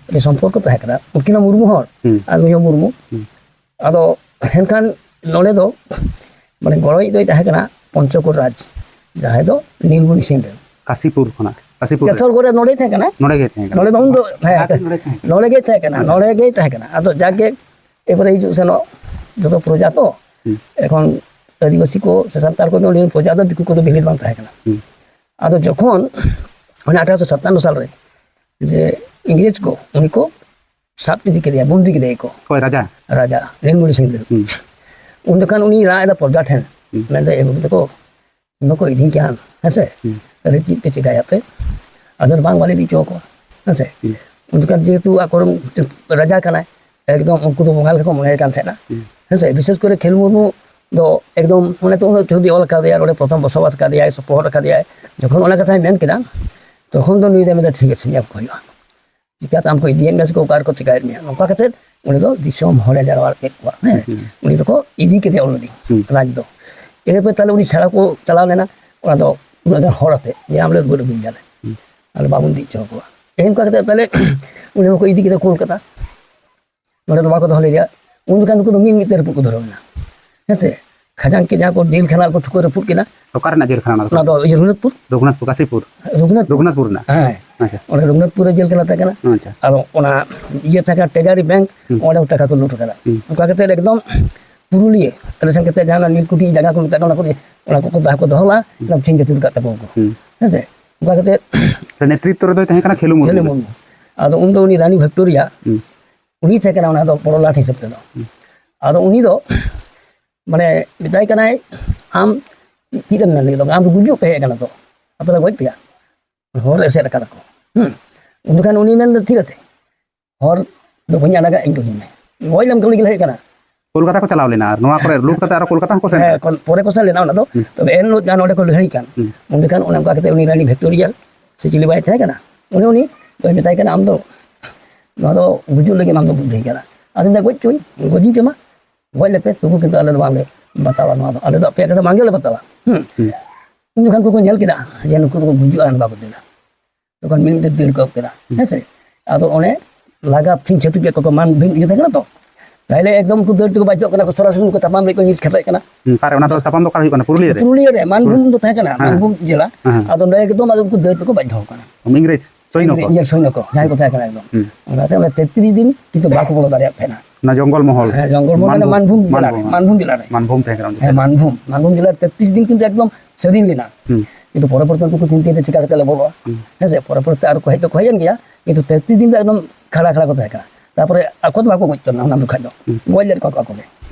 ᱟᱹᱰᱤ ᱥᱚᱢᱯᱚᱨᱠᱚ ᱛᱟᱦᱮᱸ ᱠᱟᱱᱟ, ᱩᱱᱠᱤᱱ ᱦᱚᱸ ᱢᱩᱨᱢᱩ ᱦᱚᱲ ᱦᱩᱸ᱾ ᱟᱨ ᱱᱩᱭ ᱦᱚᱸ ᱢᱩᱨᱢᱩ᱾ ᱦᱩᱸ᱾ ᱟᱫᱚ ᱮᱱᱠᱷᱟᱱ ᱱᱚᱰᱮ ᱫᱚ ᱢᱟᱱᱮ ᱜᱚᱲᱚᱭᱤᱡ ᱫᱚᱭ ᱛᱟᱦᱮᱸ ᱠᱟᱱᱟ ᱯᱚᱧᱪᱚᱠᱳᱴ ᱨᱟᱡᱽ, ᱡᱟᱦᱟᱸᱭ ᱫᱚ ᱱᱤᱞᱢᱚᱱᱤ ᱥᱤᱝ ᱫᱮᱣ᱾ ᱠᱟᱥᱤᱯᱩᱨ ᱠᱷᱚᱱᱟᱜ, ᱠᱟᱥᱤᱯᱩᱨ ᱨᱮ᱾ ᱠᱮᱥᱚᱨ ᱜᱚᱲ ᱨᱮ ᱱᱚᱰᱮᱭ ᱛᱟᱦᱮᱸ ᱠᱟᱱᱟ᱾ ᱱᱚᱰᱮ ᱜᱮ ᱛᱟᱦᱮᱸ ᱠᱟᱱᱟ᱾ ᱱᱚᱰᱮ ᱫᱚ ᱩᱱ ᱫᱚ, ᱦᱮᱸ, ᱟᱨ ᱱᱚᱰᱮ ᱛᱟᱦᱮᱸ ᱠᱟᱱᱟ᱾ ᱟᱪᱪᱷᱟ᱾ ᱱᱚᱰᱮ ᱜᱮᱭ ᱛᱟᱦᱮᱸ ᱠᱟᱱᱟ᱾ ᱟᱫᱚ ᱡᱟᱜᱮ ᱮᱯᱚᱨᱮ ᱦᱤᱡᱩᱜ ᱥᱮᱱᱚᱜ ᱡᱚᱛᱚ ᱯᱨᱚᱡᱟ ᱛᱚ, ᱦᱩᱸ᱾ ᱮᱠᱷᱚᱱ ᱟᱹᱫᱤᱵᱟᱹᱥᱤ ᱠᱚ ᱥᱮ ᱥᱟᱱᱛᱟᱲ ᱠᱚ ᱫᱚ ᱱᱤᱭᱟᱹ ᱯᱨᱚᱡᱟ ᱫᱚ ᱫᱤᱠᱩ ᱠᱚᱫᱚ ᱵᱷᱤᱲ ᱵᱟᱝ ᱛᱟᱦᱮᱸ ᱠᱟᱱᱟ᱾ ᱦᱩᱸ᱾ ᱟᱫᱚ ᱡᱚᱠᱷᱚᱱ ᱚᱱᱟ ᱟᱴᱷᱟᱨᱚᱥᱚ ᱥᱟᱛᱟᱱᱱᱚ ᱥᱟᱞ ᱨᱮ ᱡᱮ ᱤᱝᱨᱮᱡᱽ ᱠᱚ ᱩᱱᱤ ᱠᱚ ᱥᱟᱵ ᱤᱫᱤ ᱠᱮᱫᱮᱭᱟ, ᱵᱚᱱᱫᱤ ᱠᱮᱫᱮᱭᱟ ᱠᱚ᱾ ᱚᱠᱚᱭ ᱨᱟᱡᱟ? ᱨᱟᱡᱟ, ᱱᱤᱞᱢᱚᱱᱤ ᱥᱤᱝ ᱫᱮᱣ᱾ ᱦᱩᱸ᱾ ᱩᱱ ᱡᱚᱠᱷᱚᱱ ᱩᱱᱤ ᱨᱟᱜ ᱮᱫᱟ ᱯᱨᱚᱡᱟ ᱴᱷᱮᱱ, ᱦᱩᱸ᱾ ᱢᱮᱱᱫᱟ, "ᱮ ᱵᱟᱹᱵᱩ ᱛᱟᱠᱚ, ᱵᱟᱠᱚ ᱤᱫᱤᱧ ᱠᱟᱱ, ᱦᱮᱸ ᱥᱮ? ᱦᱩᱸ᱾ ᱛᱟᱦᱞᱮ ᱪᱮᱫ ᱯᱮ ᱪᱮᱠᱟᱭᱟ ᱯᱮ?" ᱟᱫᱚ ᱵᱟᱝ, ᱵᱟᱞᱮ ᱤᱫᱤ ᱦᱚᱪᱚ ᱟᱠᱚᱣᱟ, ᱦᱮᱸ ᱥᱮ? ᱦᱩᱸ᱾ ᱩᱱ ᱡᱚᱠᱷᱚᱱ ᱡᱮᱦᱮᱛᱩ ᱟᱠᱚᱨᱮᱱ ᱨᱟᱡᱟ ᱠᱟᱱᱟᱭ, ᱮᱠᱫᱚᱢ ᱩᱱᱠᱩ ᱫᱚ ᱵᱚᱸᱜᱟ ᱞᱮᱠᱟ ᱠᱚ ᱢᱚᱱᱮᱭᱮ ᱠᱟᱱ ᱛᱟᱦᱮᱸᱱᱟ, ᱦᱩᱸ᱾ ᱦᱮᱸ ᱥᱮ? ᱵᱤᱥᱮᱥ ᱠᱚᱨᱮ ᱠᱷᱮᱞ ᱢᱩᱨᱢᱩ ᱫᱚ ᱮᱠᱫᱚᱢ ᱚᱱᱮ ᱛᱚ ᱩᱱᱟᱹᱜ ᱪᱷᱚᱵᱤ ᱚᱞ ᱠᱟᱫᱮᱭᱟ, ᱱᱚᱰᱮ ᱯᱨᱚᱛᱷᱚᱢ ᱵᱚᱥᱚᱵᱟᱥ ᱠᱟᱫᱮᱭᱟᱭ, ᱥᱚᱯᱚᱦᱚᱫ ᱠᱟᱫᱮᱭᱟᱭ᱾ ᱡᱚᱠᱷᱚᱱ ᱚᱱᱟ ᱠᱟᱛᱷᱟᱭ ᱢᱮᱱ ᱠᱮᱫᱟ, ᱛᱚᱠᱷᱚᱱ ᱫᱚ ᱱᱩᱭ ᱫᱚᱭ ᱢᱮᱱᱫᱟ, "ᱴᱷᱤᱠ ᱟᱪᱷᱮ, ᱧᱮᱞ ᱠᱚ ᱦᱩᱭᱩᱜᱼᱟ᱾ ᱪᱤᱠᱟᱹᱛᱮ ᱟᱢ ᱠᱚ ᱤᱫᱤᱭᱮᱫ ᱢᱮᱭᱟ ᱥᱮ ᱚᱠᱟ ᱨᱮᱠᱚ ᱪᱤᱠᱟᱹᱭᱮᱫ ᱢᱮᱭᱟ?" ᱱᱚᱝᱠᱟ ᱠᱟᱛᱮᱫ ᱩᱱᱤ ᱫᱚ ᱫᱤᱥᱚᱢ ᱦᱚᱲᱮ ᱡᱟᱨᱣᱟ ᱠᱮᱫ ᱠᱚᱣᱟ, ᱦᱮᱸ᱾ ᱦᱩᱸ᱾ ᱩᱱᱤ ᱫᱚᱠᱚ ᱤᱫᱤ ᱠᱮᱫᱮᱭᱟ already, ᱦᱩᱸ᱾ ᱨᱟᱡᱽ ᱫᱚ᱾ ᱤᱱᱟᱹ ᱯᱚᱨᱮ ᱛᱟᱦᱞᱮ ᱩᱱᱤ ᱥᱮᱬᱟ ᱠᱚ ᱪᱟᱞᱟᱣ ᱞᱮᱱᱟ, ᱚᱱᱟ ᱫᱚ ᱩᱱᱟᱹᱜ ᱜᱟᱱ ᱦᱚᱲ ᱟᱛᱮ, ᱡᱮ ᱟᱢ ᱞᱮ ᱨᱩᱣᱟᱹᱲ ᱟᱹᱜᱩᱭᱮᱭᱟᱞᱮ᱾ ᱦᱩᱸ᱾ ᱟᱞᱮ ᱵᱟᱵᱚᱱ ᱤᱫᱤ ᱦᱚᱪᱚ ᱟᱠᱚᱣᱟ᱾ ᱮᱱᱠᱟ ᱠᱟᱛᱮᱫ ᱛᱟᱦᱞᱮ ᱩᱱᱤ ᱦᱚᱸᱠᱚ ᱤᱫᱤ ᱠᱮᱫᱟ ᱠᱳᱞᱠᱟᱛᱟ᱾ ᱱᱚᱰᱮ ᱫᱚ ᱵᱟᱠᱚ ᱫᱚᱦᱚ ᱞᱮᱫᱮᱭᱟ᱾ ᱩᱱ ᱡᱚᱠᱷᱟᱱ ᱱᱩᱠᱩ ᱫᱚ ᱢᱤᱫ ᱢᱤᱫ ᱛᱮ ᱨᱟᱹᱯᱩᱫ ᱠᱚ ᱫᱷᱩᱨᱟᱹᱣ ᱮᱱᱟ᱾ ᱦᱮᱸ ᱥᱮ? ᱠᱷᱟᱡᱟᱝ ᱠᱮᱡᱟᱝ ᱠᱚ ᱡᱮᱞ ᱠᱷᱟᱱᱟ ᱠᱚ ᱴᱷᱩᱠᱟᱹ ᱨᱟᱹᱯᱩᱫ ᱠᱮᱫᱟ᱾ ᱚᱠᱟ ᱨᱮᱱᱟᱜ ᱡᱮᱞ ᱠᱷᱟᱱᱟ ᱚᱱᱟ ᱫᱚ? ᱚᱱᱟ ᱫᱚ ᱤᱭᱟᱹ ᱨᱚᱜᱷᱩᱱᱟᱛᱷᱯᱩᱨ? ᱨᱚᱜᱷᱩᱱᱟᱛᱷᱯᱩᱨ, ᱠᱟᱥᱤᱯᱩᱨ᱾ ᱨᱚᱜᱷᱩᱱᱟᱛᱷᱯᱩᱨ᱾ ᱨᱚᱜᱷᱩᱱᱟᱛᱷᱯᱩᱨ ᱨᱮᱱᱟᱜ? ᱦᱮᱸ᱾ ᱟᱪᱪᱷᱟ᱾ ᱚᱸᱰᱮ ᱨᱚᱜᱷᱩᱱᱟᱛᱷᱯᱩᱨ ᱨᱮ ᱡᱮᱞ ᱠᱷᱟᱱᱟ ᱛᱟᱦᱮᱸ ᱠᱟᱱᱟ᱾ ᱟᱪᱪᱷᱟ᱾ ᱟᱨ ᱚᱱᱟ ᱤᱭᱟᱹ ᱛᱟᱦᱮᱸ ᱠᱟᱱᱟ, ᱴᱨᱮᱡᱟᱨᱤ ᱵᱮᱝᱠ, ᱦᱩᱸ᱾ ᱚᱸᱰᱮ ᱦᱚᱸ ᱴᱟᱠᱟ ᱠᱚ ᱞᱩᱴ ᱠᱟᱫᱟ᱾ ᱦᱩᱸ᱾ ᱚᱱᱠᱟ ᱠᱟᱛᱮᱫ ᱮᱠᱫᱚᱢ ᱯᱩᱨᱩᱞᱤᱭᱟᱹ ᱨᱮ ᱥᱮᱱ ᱠᱟᱛᱮ ᱡᱟᱦᱟᱸ ᱚᱱᱟ ᱱᱤᱞᱠᱩᱴᱤ ᱡᱟᱭᱜᱟ ᱠᱚ ᱢᱮᱛᱟᱜ ᱠᱟᱱᱟ, ᱚᱱᱟ ᱠᱚᱨᱮ, ᱚᱱᱟ ᱠᱚᱠᱚ ᱫᱟᱜ ᱠᱚ ᱫᱚᱦᱚ ᱞᱟᱜᱼᱟ, ᱦᱩᱸ᱾ ᱚᱱᱟ ᱪᱷᱤᱝ ᱪᱷᱟᱹᱛᱩᱨ ᱠᱟᱜ ᱛᱟᱠᱚᱣᱟ ᱠᱚ᱾ ᱦᱩᱸ᱾ ᱦᱮᱸ ᱥᱮ? ᱚᱱᱠᱟ ᱠᱟᱛᱮ ᱛᱟᱦᱞᱮ ᱱᱮᱛᱨᱤᱛᱛᱚ ᱨᱮᱫᱚᱭ ᱛᱟᱦᱮᱸ ᱠᱟᱱᱟ ᱠᱷᱮᱞᱩ ᱢᱩᱨᱢᱩ᱾ ᱠᱷᱮᱞᱩ ᱢᱩᱨᱢᱩ᱾ ᱟᱫᱚ ᱩᱱᱫᱚ ᱩᱱᱤ ᱨᱟᱱᱤ ᱵᱷᱤᱠᱴᱳᱨᱤᱭᱟ, ᱦᱩᱸ᱾ ᱩᱱᱤ ᱛᱟᱦᱮᱸ ᱠᱟᱱᱟ ᱚᱱᱟ ᱫᱚ ᱵᱚᱲᱚ ᱞᱟᱴ ᱦᱤᱥᱟᱹᱵ ᱛᱮᱫᱚ᱾ ᱦᱩᱸ᱾ ᱟᱫᱚ ᱩᱱᱤ ᱫᱚ, ᱢᱟᱱᱮ, ᱢᱮᱛᱟᱭ ᱠᱟᱱᱟᱭ, "ᱟᱢ ᱪᱮᱫ ᱮᱢ ᱢᱮᱱ ᱞᱟᱹᱜᱤᱫ? ᱟᱢ ᱫᱚ ᱜᱩᱡᱩᱜ ᱯᱮ ᱦᱮᱡ ᱟᱠᱟᱱᱟ ᱛᱚ, ᱟᱯᱮ ᱫᱚ ᱜᱚᱡ ᱯᱮᱭᱟ, ᱦᱚᱲ ᱮᱥᱮᱫ ᱟᱠᱟᱫᱟ ᱠᱚ᱾" ᱦᱩᱸ᱾ ᱩᱱ ᱡᱚᱠᱷᱟᱱ ᱩᱱᱤ ᱢᱮᱱ ᱫᱚ, "ᱛᱷᱤᱨ ᱟᱛᱮ, ᱦᱚᱨ ᱫᱚ ᱵᱟᱹᱧ ᱟᱲᱟᱜᱟ, ᱤᱧ ᱜᱚᱡᱤᱧ ᱢᱮ, ᱜᱚᱡ ᱞᱮᱢ ᱠᱷᱟᱱ ᱞᱟᱹᱜᱤᱫ ᱦᱮᱡ ᱟᱠᱟᱱᱟ᱾" ᱠᱳᱞᱠᱟᱛᱟ ᱠᱚ ᱪᱟᱞᱟᱣ ᱞᱮᱱᱟ, ᱟᱨ ᱱᱚᱣᱟ ᱠᱚᱨᱮ ᱞᱩᱴ ᱠᱟᱛᱮ ᱟᱨᱚ ᱠᱳᱞᱠᱟᱛᱟ ᱦᱚᱸᱠᱚ ᱥᱮᱱ ᱦᱮᱸ, ᱞᱮᱱᱟ᱾ ᱠᱚᱞ-, ᱯᱚᱨᱮ ᱠᱚ ᱥᱮᱱ ᱞᱮᱱᱟ ᱚᱱᱟ ᱫᱚ᱾ ᱦᱩᱸ᱾ ᱛᱚᱵᱮ ᱮᱱ ᱦᱤᱞᱳᱜ ᱡᱟᱦᱟᱸ ᱱᱚᱰᱮ ᱠᱚ ᱞᱟᱹᱲᱦᱟᱹᱭ ᱠᱟᱱ, ᱦᱩᱸ᱾ ᱩᱱ ᱡᱚᱠᱷᱟᱱ ᱚᱱᱮ ᱚᱱᱠᱟ ᱠᱟᱛᱮ ᱩᱱᱤ ᱨᱟᱱᱤ ᱵᱷᱤᱠᱴᱳᱨᱤᱭᱟ ᱥᱮ ᱪᱤᱞᱤ ᱵᱟᱭ ᱛᱟᱦᱮᱸ ᱠᱟᱱᱟ, ᱩᱱᱤ, ᱩᱱᱤ ᱫᱚᱭ ᱢᱮᱛᱟᱭ ᱠᱟᱱᱟ, "ᱟᱢ ᱫᱚ ᱱᱚᱣᱟ ᱫᱚ ᱜᱩᱡᱩᱜ ᱞᱟᱹᱜᱤᱫ ᱟᱢ ᱫᱚ ᱵᱩᱫᱽᱫᱷᱤ ᱠᱟᱱᱟ, ᱟᱫᱚ ᱢᱮᱱᱫᱟ, ᱜᱚᱡ ᱪᱚᱧ, ᱜᱚᱡᱤᱧ ᱯᱮ ᱢᱟ, ᱜᱚᱡ ᱞᱮᱯᱮ, ᱛᱚᱵᱩ ᱠᱤᱱᱛᱩ ᱟᱞᱮ ᱫᱚ ᱵᱟᱝᱞᱮ ᱵᱟᱛᱟᱣᱟ, ᱱᱚᱣᱟ ᱫᱚ ᱟᱞᱮ ᱫᱚ ᱟᱯᱮᱭᱟᱜ ᱠᱟᱛᱷᱟ ᱵᱟᱝ ᱜᱮᱞᱮ ᱵᱟᱛᱟᱣᱟ᱾" ᱦᱩᱸ᱾ ᱦᱩᱸ᱾ ᱩᱱ ᱡᱚᱠᱷᱟᱱ ᱠᱚᱠᱚ ᱧᱮᱞ ᱠᱮᱫᱟ ᱡᱮ ᱱᱩᱠᱩ ᱫᱚᱠᱚ ᱜᱩᱡᱩᱜᱼᱟ ᱵᱟᱵᱚᱫ ᱛᱮ᱾ ᱛᱚᱠᱷᱚᱱ ᱢᱤᱫ ᱢᱤᱫ ᱛᱮ ᱫᱟᱹᱲ ᱠᱚ ᱮᱦᱚᱵ ᱠᱮᱫᱟ᱾ ᱦᱩᱸ᱾ ᱦᱮᱸ ᱥᱮ? ᱟᱫᱚ ᱚᱱᱮ ᱞᱟᱜᱟ ᱯᱷᱤᱱ ᱪᱷᱟᱹᱛᱩ ᱠᱮᱫ ᱠᱚ, ᱢᱟᱱ ᱵᱷᱤᱢ ᱤᱭᱟᱹ ᱛᱟᱦᱮᱸ ᱠᱟᱱᱟ ᱛᱚ᱾ ᱛᱟᱦᱞᱮ ᱮᱠᱫᱚᱢ ᱩᱱᱠᱩ ᱫᱟᱹᱲ ᱛᱮᱠᱚ ᱵᱟᱫᱽᱫᱷᱚᱜ ᱠᱟᱱᱟ, ᱠᱚ ᱥᱚᱨᱟᱥᱚᱨᱤ ᱩᱱᱠᱩ ᱛᱟᱯᱟᱢ ᱨᱮ ᱠᱚ ᱧᱤᱨ ᱠᱷᱮᱛᱟᱜ ᱠᱟᱱᱟ᱾ ᱦᱩᱸ, ᱚᱠᱟᱨᱮ ᱚᱱᱟ ᱫᱚ ᱛᱟᱯᱟᱢ ᱫᱚ ᱚᱠᱟᱨᱮ ᱦᱩᱭᱩᱜ ᱠᱟᱱᱟ? ᱯᱩᱨᱩᱞᱤᱭᱟᱹ ᱨᱮ? ᱯᱩᱨᱩᱞᱤᱭᱟᱹ ᱨᱮ, ᱢᱟᱱᱵᱷᱩᱢ ᱦᱮᱸ᱾ ᱫᱚ ᱛᱟᱦᱮᱸ ᱠᱟᱱᱟ, ᱦᱮᱸ, ᱦᱮᱸ᱾ ᱢᱟᱱᱵᱷᱩᱢ ᱡᱮᱞᱟ᱾ ᱦᱮᱸ, ᱦᱮᱸ᱾ ᱟᱫᱚ ᱚᱸᱰᱮ ᱮᱠᱫᱚᱢ ᱟᱫᱚ ᱩᱱᱠᱩ ᱫᱟᱹᱲ ᱛᱮᱠᱚ ᱵᱟᱫᱽᱫᱷᱚ ᱠᱟᱱᱟ᱾ ᱤᱝᱨᱮᱡᱽ ᱥᱚᱭᱱᱚ ᱠᱚ? ᱤᱝᱨᱮᱡᱽ ᱥᱚᱭᱱᱚ ᱠᱚ, ᱡᱟᱦᱟᱸᱭ ᱠᱚ ᱛᱟᱦᱮᱸ ᱠᱟᱱᱟ ᱮᱠᱫᱚᱢ᱾ ᱦᱩᱸ᱾ ᱚᱱᱟᱛᱮ ᱚᱱᱟ ᱛᱮᱛᱨᱤᱥ ᱫᱤᱱ ᱠᱤᱱᱛᱩ ᱵᱟᱠᱚ ᱵᱚᱞᱚ ᱫᱟᱲᱮᱭᱟᱜ ᱛᱟᱦᱮᱱᱟ᱾ ᱚᱱᱟ ᱡᱚᱝᱜᱚᱞ ᱢᱚᱦᱚᱞ? ᱦᱮᱸ, ᱡᱚᱝᱜᱚᱞ ᱢᱚᱦᱚᱞ, ᱢᱟᱱᱵᱷᱩᱢ, ᱢᱟᱱᱵᱷᱩᱢ ᱡᱮᱞᱟ ᱨᱮ, ᱢᱟᱱᱵᱷᱩᱢ᱾ ᱢᱟᱱᱵᱷᱩᱢ ᱡᱮᱞᱟ ᱨᱮ᱾ ᱢᱟᱱᱵᱷᱩᱢ ᱛᱟᱦᱮᱸ ᱠᱟᱱᱟ ᱚᱸᱰᱮ ᱦᱮᱸ, ᱫᱚ᱾ ᱢᱟᱱᱵᱷᱩᱢ, ᱢᱟᱱᱵᱷᱩᱢ ᱡᱮᱞᱟ ᱨᱮ ᱛᱮᱛᱨᱤᱥ ᱫᱤᱱ ᱠᱤᱱᱛᱩ ᱮᱠᱫᱚᱢ ᱥᱟᱹᱫᱷᱤᱱ ᱞᱮᱱᱟ᱾ ᱦᱩᱸ᱾ ᱠᱤᱱᱛᱩ ᱯᱚᱨᱚᱵᱚᱨᱛᱤ ᱩᱱᱠᱩ ᱠᱚ ᱪᱤᱱᱛᱟᱹᱭᱮᱫᱟ ᱪᱤᱠᱟ ᱠᱟᱛᱮ ᱞᱮ ᱵᱚᱞᱚᱜᱼᱟ᱾ ᱦᱩᱸ᱾ ᱦᱮᱸ ᱥᱮ, ᱯᱚᱨᱚᱵᱚᱨᱛᱤ ᱟᱨ ᱠᱚ ᱦᱮᱡ ᱫᱚᱠᱚ ᱦᱮᱡ ᱮᱱ ᱜᱮᱭᱟ, ᱠᱤᱱᱛᱩ ᱛᱮᱛᱨᱤᱥ ᱫᱤᱱ ᱫᱚ ᱮᱠᱫᱚᱢ ᱠᱷᱟᱲᱟ ᱠᱷᱟᱲᱟ ᱠᱚ ᱛᱟᱦᱮᱸ ᱠᱟᱱᱟ᱾ ᱛᱟᱨᱯᱚᱨᱮ ᱟᱠᱚ ᱫᱚ ᱵᱟᱠᱚ ᱜᱚᱡ ᱦᱚᱪᱚ ᱞᱮᱱᱟ ᱚᱱᱟ ᱡᱚᱠᱷᱟᱡ ᱫᱚ᱾ ᱦᱩᱸ᱾ ᱜᱚᱡ ᱞᱮᱫ ᱠᱚᱣᱟ ᱠᱚ ᱟᱠᱚ ᱜᱮ᱾